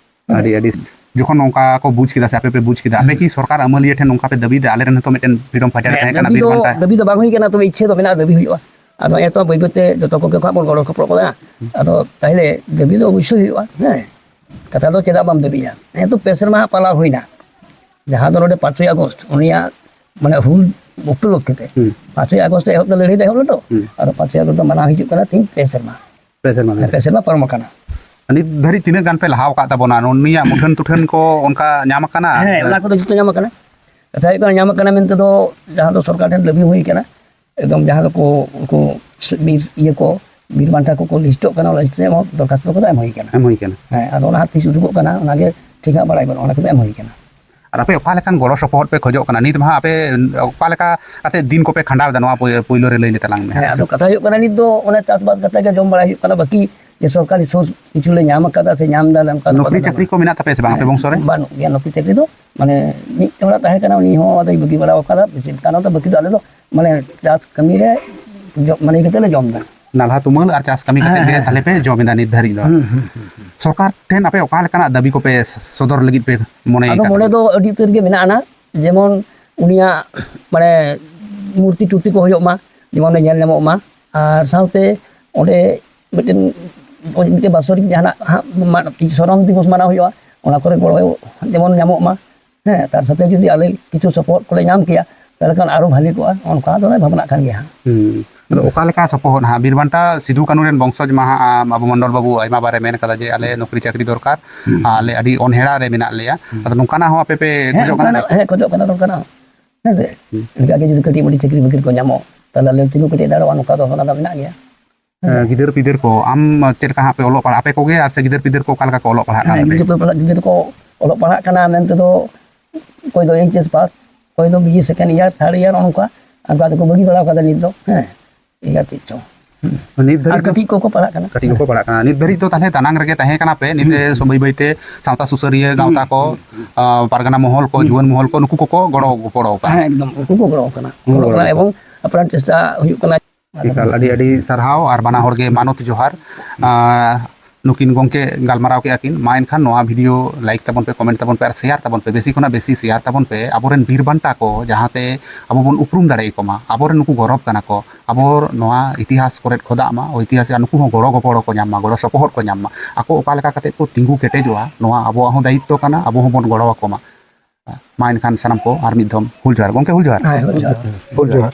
ᱟᱹᱰᱤ, ᱟᱹᱰᱤ, ᱡᱚᱠᱷᱚᱱ ᱱᱚᱝᱠᱟ ᱠᱚ ᱵᱩᱡᱽ ᱠᱮᱫᱟ ᱥᱮ ᱟᱯᱮ ᱯᱮ ᱵᱩᱡᱽ ᱠᱮᱫᱟ, ᱟᱯᱮ ᱦᱩᱸ᱾ ᱠᱤ ᱥᱚᱨᱠᱟᱨ ᱟᱹᱢᱟᱹᱞᱤᱭᱟᱹ ᱴᱷᱮᱱ ᱱᱚᱝᱠᱟ ᱯᱮ ᱫᱟᱹᱵᱤ ᱫᱟ, ᱟᱞᱮ ᱨᱮᱱ ᱦᱚᱸᱛᱚ ᱢᱤᱫᱴᱮᱱ freedom fighter ᱦᱮᱸ, ᱛᱟᱦᱮᱸ ᱠᱟᱱᱟ, ᱫᱟᱹᱵᱤ ᱵᱤᱨ ᱫᱚ, ᱵᱟᱱᱴᱟ? ᱫᱟᱹᱵᱤ ᱫᱚ ᱵᱟᱝ ᱦᱩᱭ ᱠᱟᱱᱟ, ᱛᱚᱵᱮ ᱤᱪᱪᱷᱟᱹ ᱫᱚ ᱢᱮᱱᱟᱜᱼᱟ, ᱫᱟᱹᱵᱤ ᱦᱩᱭᱩᱜᱼᱟ᱾ ᱟᱫᱚ ᱮᱛᱚ ᱵᱟᱹᱭ ᱵᱟᱹᱭ ᱛᱮ ᱡᱚᱛᱚ ᱠᱚᱜᱮ ᱠᱚ ᱦᱟᱸᱜ ᱵᱚᱱ ᱜᱚᱲᱚ ᱜᱚᱯᱚᱲᱚ ᱠᱚᱣᱟ᱾ ᱦᱩᱸ᱾ ᱟᱫᱚ ᱛᱟᱦᱞᱮ ᱫᱟᱹᱵᱤ ᱫᱚ ᱚᱵᱚᱥᱥᱳᱭ ᱦᱩᱭᱩᱜᱼᱟ, ᱦᱮᱸ᱾ ᱠᱟᱛᱷᱟ ᱫᱚ ᱪᱮᱫᱟᱜ ᱵᱟᱢ ᱫᱟᱹᱵᱤᱭᱟ? ᱱᱤᱛᱚᱜ ᱯᱮ ᱥᱮᱨᱢᱟ ᱦᱟᱸᱜ ᱯᱟᱞᱟᱣ ᱦᱩᱭᱱᱟ, ᱡᱟᱦᱟᱸ ᱫᱚ ᱱᱚᱰᱮ ᱯᱟᱸᱪᱚᱭ ᱟᱜᱚᱥᱴ, ᱩᱱᱤᱭᱟᱜ ᱢᱟᱱᱮ ᱦᱩᱞ ᱩᱯᱚᱞᱚᱠᱠᱷᱮ ᱛᱮ᱾ ᱦᱩᱸ᱾ ᱯᱟᱸᱪᱚᱭ ᱟᱜᱚᱥᱴ ᱮᱦᱚᱵ ᱫᱚ ᱞᱟᱹᱲᱦᱟᱹᱭ ᱫᱚ ᱮᱦᱚᱵ ᱞᱮᱱᱟ ᱛᱚ, ᱦᱩᱸ᱾ ᱟᱫᱚ ᱯᱟᱸᱪᱚᱭ ᱟᱜᱚᱥᱴ ᱫᱚ ᱢᱟᱱᱟᱣ ᱦᱤᱡᱩᱜ ᱠᱟᱱᱟ ᱛᱤᱦᱤᱧ ᱯᱮ ᱥᱮᱨᱢᱟ᱾ ᱯᱮ ᱥᱮᱨᱢᱟ ᱫᱷᱚᱨᱮ᱾ ᱯᱮ ᱥᱮᱨᱢᱟ ᱯᱟᱨᱚᱢ ᱟᱠᱟᱱᱟ᱾ ᱱᱤᱛ ᱫᱷᱟᱹᱨᱤᱡ ᱛᱤᱱᱟᱹᱜ ᱜᱟᱱ ᱯᱮ ᱞᱟᱦᱟᱣ ᱟᱠᱟᱫ ᱛᱟᱵᱚᱱᱟ? ᱱᱩᱭᱟᱜ ᱢᱩᱴᱷᱟᱹᱱ ᱛᱩᱴᱷᱟᱹᱱ ᱠᱚ ᱚᱱᱠᱟ ᱧᱟᱢ ᱟᱠᱟᱱᱟ? ᱦᱮᱸ, ᱚᱱᱟ ᱠᱚᱫᱚ ᱡᱚᱛᱚ ᱧᱟᱢ ᱟᱠᱟᱱᱟ᱾ ᱠᱟᱛᱷᱟ ᱦᱩᱭᱩᱜ ᱠᱟᱱᱟ, ᱧᱟᱢ ᱟᱠᱟᱱᱟ ᱢᱮᱱᱛᱮ ᱫᱚ ᱡᱟᱦᱟᱸ ᱫᱚ ᱥᱚᱨᱠᱟᱨ ᱴᱷᱮᱱ ᱫᱟᱹᱵᱤ ᱦᱩᱭ ᱟᱠᱟᱱᱟ, ᱮᱠᱫᱚᱢ ᱡᱟᱦᱟᱸ ᱫᱚᱠᱚ ᱩᱱᱠᱩ ᱥ-, ᱵᱤᱨ ᱤᱭᱟᱹ ᱠᱚ, ᱵᱤᱨ ᱵᱟᱱᱴᱟ ᱠᱚᱠᱚ ᱞᱤᱥᱴᱚᱜ ᱠᱟᱱᱟ, ᱚᱱᱟ ᱞᱤᱥᱴ ᱨᱮ ᱮᱢ, ᱫᱚᱨᱠᱷᱟᱥᱛᱚ ᱠᱚᱫᱚ ᱮᱢ ᱦᱩᱭ ᱠᱟᱱᱟ᱾ ᱮᱢ ᱦᱩᱭ ᱠᱟᱱᱟ᱾ ᱦᱮᱸ, ᱟᱫᱚ ᱚᱱᱟ ᱦᱟᱸᱜ ᱛᱤᱥ ᱩᱰᱩᱠᱚᱜ ᱠᱟᱱᱟ, ᱚᱱᱟᱜᱮ ᱴᱷᱤᱠ ᱦᱟᱸᱜ ᱵᱟᱲᱟᱭ ᱵᱟᱹᱱᱩᱜᱼᱟ, ᱚᱱᱟ ᱠᱚᱫᱚ ᱮᱢ ᱦᱩᱭ ᱠᱟᱱᱟ᱾ ᱟᱨ ᱟᱯᱮ ᱚᱠᱟ ᱞᱮᱠᱟᱱ ᱜᱚᱲᱚ ᱥᱚᱯᱚᱦᱚᱫ ᱯᱮ ᱠᱷᱚᱡᱚᱜ ᱠᱟᱱᱟ? ᱱᱤᱛ ᱢᱟ ᱟᱯᱮ ᱚᱠᱟ ᱞᱮᱠᱟ ᱠᱟᱛᱮ ᱫᱤᱱ ᱠᱚᱯᱮ ᱠᱷᱟᱸᱰᱟᱣ ᱮᱫᱟ? ᱱᱚᱣᱟ ᱯᱳᱭ-, ᱯᱳᱭᱞᱳ ᱨᱮ ᱞᱟᱹᱭ ᱞᱮ ᱛᱟᱞᱟᱝ ᱢᱮ᱾ ᱦᱮᱸ, ᱟᱫᱚ ᱠᱟᱛᱷᱟ ᱦᱩᱭᱩᱜ ᱠᱟᱱᱟ, ᱱᱤᱛ ᱫᱚ ᱚᱱᱮ ᱪᱟᱥᱵᱟᱥ ᱠᱟᱛᱮ ᱜᱮ ᱡᱚᱢ ᱵᱟᱲᱟᱭ ᱦᱩᱭᱩᱜ ᱠᱟᱱᱟ, ᱵᱟᱹᱠᱤ ᱡᱮ ᱥᱚᱨᱠᱟᱨᱤ ᱥᱳᱨᱥ ᱠᱤᱪᱷᱩ ᱞᱮ ᱧᱟᱢ ᱟᱠᱟᱫᱟ ᱥᱮ ᱧᱟᱢ ᱫᱟᱞᱮ, ᱚᱱᱠᱟ ᱫᱚ ᱱᱚᱠᱨᱤ ᱵᱟᱞᱮ ᱧᱟᱢ ᱪᱟᱹᱠᱨᱤ ᱠᱟᱫᱟ᱾ ᱠᱚ ᱢᱮᱱᱟᱜ ᱛᱟᱯᱮᱭᱟ ᱥᱮ ᱵᱟᱝ ᱟᱯᱮ ᱦᱮᱸ, ᱵᱚᱝᱥᱚ ᱨᱮ? ᱵᱟᱹᱱᱩᱜ ᱜᱮᱭᱟ ᱱᱚᱠᱨᱤ ᱪᱟᱹᱠᱨᱤ ᱫᱚ᱾ ᱢᱟᱱᱮ ᱢᱤᱫ ᱦᱚᱲᱟᱜ ᱛᱟᱦᱮᱸ ᱠᱟᱱᱟ, ᱩᱱᱤ ᱦᱚᱸ ᱟᱫᱚᱭ ᱵᱟᱹᱜᱤ ᱵᱟᱲᱟ ᱟᱠᱟᱫᱟ᱾ ᱵᱮᱥᱤ ᱠᱟᱨᱚᱱ ᱫᱚ ᱵᱟᱹᱠᱤ ᱫᱚ ᱟᱞᱮ ᱫᱚ ᱢᱟᱱᱮ ᱪᱟᱥ ᱠᱟᱹᱢᱤ ᱨᱮ ᱡᱚ-, ᱢᱟᱱᱮ ᱤᱭᱟᱹ ᱠᱟᱛᱮ ᱞᱮ ᱡᱚᱢ ᱮᱫᱟ᱾ ᱱᱟᱞᱦᱟ ᱛᱩᱢᱟᱹᱞ ᱟᱨ ᱪᱟᱥ ᱠᱟᱹᱢᱤ ᱠᱟᱛᱮ ᱦᱮᱸ, ᱜᱮ ᱦᱮᱸ, ᱛᱟᱦᱞᱮ ᱯᱮ ᱡᱚᱢ ᱮᱫᱟ ᱱᱤᱛ ᱫᱷᱟᱹᱨᱤᱡ ᱫᱚ᱾ ᱦᱩᱸ, ᱦᱩᱸ, ᱦᱩᱸ, ᱦᱩᱸ᱾ ᱥᱚᱨᱠᱟᱨ ᱴᱷᱮᱱ ᱟᱯᱮ ᱚᱠᱟ ᱞᱮᱠᱟᱱᱟᱜ ᱫᱟᱹᱵᱤ ᱠᱚᱯᱮ ᱥᱚᱫᱚᱨ ᱞᱟᱹᱜᱤᱫ ᱯᱮ ᱢᱚᱱᱮ ᱟᱫᱚ ᱟᱠᱟᱫᱟ? ᱢᱚᱱᱮ ᱫᱚ ᱟᱹᱰᱤ ᱩᱛᱟᱹᱨ ᱜᱮ ᱢᱮᱱᱟᱜ ᱟᱱᱟ, ᱡᱮᱢᱚᱱ ᱩᱱᱤᱭᱟᱜ ᱢᱟᱱᱮ ᱢᱩᱨᱛᱤ ᱴᱩᱨᱛᱤ ᱠᱚ ᱦᱩᱭᱩᱜ ᱢᱟ, ᱡᱮᱢᱚᱱ ᱞᱮ ᱧᱮᱞ ᱧᱟᱢᱚᱜ ᱢᱟ, ᱟᱨ ᱥᱟᱶᱛᱮ ᱚᱸᱰᱮ ᱢᱤᱫᱴᱮᱱ, ᱢᱤᱫᱴᱮᱱ ᱵᱟᱥᱚᱨᱤᱠ ᱡᱟᱦᱟᱱᱟᱜ ᱦᱟᱸᱜ ᱢᱟ-, ᱥᱚᱨᱚᱱ ᱫᱤᱵᱚᱥ ᱢᱟᱱᱟᱣ ᱦᱩᱭᱩᱜᱼᱟ, ᱚᱱᱟ ᱠᱚᱨᱮ ᱜᱚᱲᱚ ᱡᱮᱢᱚᱱ ᱧᱟᱢᱚᱜ ᱢᱟ᱾ ᱦᱮᱸ, ᱛᱟᱨ ᱥᱟᱛᱮ ᱡᱩᱫᱤ ᱟᱞᱮ ᱠᱤᱪᱷᱩ ᱥᱚᱯᱚᱦᱚᱫ ᱠᱚᱞᱮ ᱧᱟᱢ ᱠᱮᱭᱟ, ᱛᱟᱦᱚᱞᱮ ᱠᱷᱟᱱ ᱟᱨᱚ ᱵᱷᱟᱞᱮ ᱠᱚᱜᱼᱟ, ᱚᱱᱠᱟ ᱫᱚᱞᱮ ᱵᱷᱟᱵᱽᱱᱟᱜ ᱠᱟᱱ ᱜᱮᱭᱟ ᱦᱟᱸᱜ᱾ ᱦᱩᱸ᱾ ᱟᱫᱚ ᱚᱠᱟ ᱞᱮᱠᱟ ᱥᱚᱯᱚᱦᱚᱫ ᱦᱟᱸᱜ? ᱵᱤᱨ ᱵᱟᱱᱴᱟ ᱥᱤᱫᱩ ᱠᱟᱹᱱᱩ ᱨᱮᱱ ᱵᱚᱝᱥᱚᱡᱽ ᱢᱟ ᱦᱟᱸᱜ, ᱟᱢ, ᱟᱵᱚ ᱢᱚᱱᱰᱚᱞ ᱵᱟᱹᱵᱩ ᱟᱭᱢᱟ ᱵᱟᱨᱮ ᱢᱮᱱ ᱠᱟᱫᱟ ᱡᱮ ᱟᱞᱮ ᱱᱚᱠᱨᱤ ᱪᱟᱹᱠᱨᱤ ᱫᱚᱨᱠᱟᱨ, ᱦᱩᱸ᱾ ᱟᱨ ᱟᱞᱮ ᱟᱹᱰᱤ ᱚᱱᱦᱮᱲᱟ ᱨᱮ ᱢᱮᱱᱟᱜ ᱞᱮᱭᱟ᱾ ᱦᱩᱸ᱾ ᱟᱫᱚ ᱱᱚᱝᱠᱟᱱᱟᱜ ᱦᱚᱸ ᱟᱯᱮ ᱯᱮ ᱦᱮᱸ, ᱠᱷᱚᱡᱚᱜ ᱠᱟᱱᱟ? ᱚᱱᱠᱟᱱᱟᱜ, ᱦᱮᱸ, ᱠᱷᱚᱡᱚᱜ ᱠᱟᱱᱟ ᱱᱚᱝᱠᱟᱱᱟᱜ ᱦᱚᱸ᱾ ᱦᱮᱸ ᱥᱮ? ᱦᱩᱸ᱾ ᱤᱱᱠᱟ ᱜᱮ ᱡᱩᱫᱤ ᱠᱟᱹᱴᱤᱡ ᱢᱟᱹᱴᱤᱡ ᱪᱟᱹᱠᱨᱤ ᱵᱟᱹᱠᱨᱤ ᱠᱚ ᱧᱟᱢᱚᱜ, ᱛᱟᱦᱚᱞᱮ ᱟᱞᱮ ᱛᱤᱸᱜᱩ ᱠᱮᱴᱮᱡ ᱫᱟᱲᱮᱭᱟᱜᱼᱟ, ᱱᱚᱝᱠᱟ ᱫᱚ ᱵᱷᱟᱵᱽᱱᱟ ᱫᱚ ᱢᱮᱱᱟᱜ ᱜᱮᱭᱟ᱾ ᱦᱮᱸ ᱥᱮ? ᱮᱸ, ᱜᱤᱫᱟᱹᱨ ᱯᱤᱫᱟᱹᱨ ᱠᱚ, ᱟᱢ ᱪᱮᱫ ᱞᱮᱠᱟ ᱦᱟᱸᱜ ᱯᱮ ᱚᱞᱚᱜ ᱯᱟᱲᱦᱟᱜ, ᱟᱯᱮ ᱠᱚᱜᱮ ᱟᱨ ᱥᱮ ᱜᱤᱫᱟᱹᱨ ᱯᱤᱫᱟᱹᱨ ᱠᱚ ᱚᱠᱟ ᱞᱮᱠᱟ ᱠᱚ ᱚᱞᱚᱜ ᱯᱟᱲᱦᱟᱜ ᱠᱟᱱ ᱦᱮᱸ, ᱛᱟᱯᱮᱭᱟ? ᱜᱤᱫᱟᱹᱨ ᱯᱤᱫᱟᱹᱨ ᱠᱚ ᱚᱞᱚᱜ ᱯᱟᱲᱦᱟᱜ ᱠᱟᱱᱟ ᱢᱮᱱᱛᱮ ᱫᱚ, ᱚᱠᱚᱭ ᱫᱚ ᱮᱭᱤᱪ ᱮᱥ ᱯᱟᱥ, ᱚᱠᱚᱭ ᱫᱚ ᱵᱤ ᱮ ᱥᱮᱠᱮᱱᱰ ᱤᱭᱟᱨ, ᱛᱷᱟᱨᱰ ᱤᱭᱟᱨ, ᱚᱱᱠᱟ, ᱚᱱᱠᱟ ᱛᱮᱠᱚ ᱵᱟᱹᱜᱤ ᱵᱟᱲᱟ ᱠᱟᱫᱟ ᱱᱤᱛ ᱫᱚ᱾ ᱦᱮᱸ, ᱮᱭ ᱟᱨ ᱪᱮᱫ ᱪᱚᱝ᱾ ᱱᱤᱛ ᱫᱷᱟᱹᱨᱤᱡ ᱟᱨ ᱫᱚ ᱠᱟᱹᱴᱤᱡ ᱠᱚᱠᱚ ᱯᱟᱲᱦᱟᱜ ᱠᱟᱱᱟ᱾ ᱠᱟᱹᱴᱤᱡ ᱠᱚᱠᱚ ᱯᱟᱲᱦᱟᱜ ᱠᱟᱱᱟ᱾ ᱱᱤᱛ ᱫᱷᱟᱹᱨᱤᱡ ᱫᱚ ᱛᱟᱦᱞᱮ ᱫᱟᱱᱟᱝ ᱨᱮᱜᱮ ᱛᱟᱦᱮᱸ ᱠᱟᱱᱟ ᱯᱮ, ᱱᱤᱛ ᱦᱩᱸ᱾ ᱵᱟᱹᱭ ᱵᱟᱹᱭ ᱛᱮ ᱥᱟᱶᱛᱟ ᱥᱩᱥᱟᱹᱨᱤᱭᱟᱹ ᱦᱩᱸ᱾ ᱜᱟᱶᱛᱟ ᱠᱚ, ᱦᱩᱸ᱾ ᱟ, ᱯᱟᱨᱜᱟᱱᱟ ᱢᱚᱦᱚᱞ ᱠᱚ, ᱦᱩᱸ᱾ ᱡᱩᱣᱟᱹᱱ ᱢᱚᱦᱚᱞ ᱠᱚ, ᱱᱩᱠᱩ ᱠᱚᱠᱚ ᱜᱚᱲᱚ ᱜᱚᱯᱚᱲᱚ ᱠᱟᱱᱟ᱾ ᱦᱮᱸ, ᱮᱠᱫᱚᱢ, ᱩᱱᱠᱩ ᱠᱚ ᱜᱚᱲᱚ ᱠᱟᱱᱟ᱾ ᱩᱱᱠᱩ ᱜᱚᱲᱚ ᱜᱚᱲᱚ ᱠᱟᱱᱟ ᱠᱟᱱᱟ᱾ ᱮᱵᱚᱝ ᱟᱯᱨᱟᱱ ᱪᱮᱥᱴᱟ ᱦᱩᱭᱩᱜ ᱠᱟᱱᱟ᱾ ᱮᱠᱟᱞ, ᱟᱹᱰᱤ, ᱟᱹᱰᱤ ᱥᱟᱨᱦᱟᱣ ᱟᱨ ᱵᱟᱱᱟ ᱦᱚᱲ ᱜᱮ ᱢᱟᱱᱚᱛ ᱡᱚᱦᱟᱨ᱾ ᱟ, ᱱᱩᱠᱤᱱ ᱜᱚᱢᱠᱮ ᱜᱟᱞᱢᱟᱨᱟᱣ ᱠᱮᱫᱼᱟ ᱠᱤᱱ᱾ ᱢᱟ ᱮᱱᱠᱷᱟᱱ ᱱᱚᱣᱟ video like ᱛᱟᱵᱚᱱ ᱯᱮ, comment ᱛᱟᱵᱚᱱ ᱯᱮ ᱟᱨ share ᱛᱟᱵᱚᱱ ᱯᱮ, ᱵᱮᱥᱤ ᱠᱷᱚᱱᱟᱜ ᱵᱮᱥᱤ share ᱛᱟᱵᱚᱱ ᱯᱮ᱾ ᱟᱵᱚᱨᱮᱱ ᱵᱤᱨ ᱵᱟᱱᱴᱟ ᱠᱚ ᱡᱟᱦᱟᱸᱛᱮ ᱟᱵᱚ ᱵᱚᱱ ᱩᱯᱨᱩᱢ ᱫᱟᱲᱮ ᱟᱠᱚ ᱢᱟ, ᱟᱵᱚᱨᱮᱱ ᱱᱩᱠᱩ ᱜᱚᱨᱚᱵᱽ ᱠᱟᱱᱟ ᱠᱚ, ᱟᱵᱚ ᱱᱚᱣᱟ ᱤᱛᱤᱦᱟᱥ ᱠᱚᱨᱮᱫ ᱠᱷᱚᱫᱟᱜ ᱢᱟ, ᱳᱭᱛᱤᱦᱟᱥᱤᱠ, ᱟᱨ ᱱᱩᱠᱩ ᱦᱚᱸ ᱜᱚᱲᱚ ᱜᱚᱯᱚᱲᱚ ᱠᱚ ᱧᱟᱢ ᱢᱟ, ᱜᱚᱲᱚ ᱥᱚᱯᱚᱦᱚᱫ ᱠᱚ ᱧᱟᱢ ᱢᱟ, ᱟᱠᱚ ᱚᱠᱟ ᱞᱮᱠᱟ ᱠᱟᱛᱮ ᱠᱚ ᱛᱤᱸᱜᱩ ᱠᱮᱴᱮᱡᱚᱜᱼᱟ, ᱱᱚᱣᱟ ᱟᱵᱚᱣᱟᱜ ᱦᱚᱸ ᱫᱟᱭᱤᱛᱛᱚ ᱠᱟᱱᱟ, ᱟᱵᱚ ᱦᱚᱸᱵᱚᱱ ᱜᱚᱲᱚ ᱟᱠᱚ ᱢᱟ᱾ ᱢᱟ ᱮᱱᱠᱷᱟᱱ ᱥᱟᱱᱟᱢ ᱠᱚ ᱟᱨ ᱢᱤᱫ ᱫᱷᱚᱢ ᱦᱩᱞ ᱡᱚᱦᱟᱨ᱾ ᱜᱚᱢᱠᱮ, ᱦᱩᱞ ᱡᱚᱦᱟᱨ᱾ ᱦᱮᱸ, ᱦᱩᱞ ᱡᱚᱦᱟᱨ᱾ ᱦᱩᱞ ᱡᱚᱦᱟᱨ᱾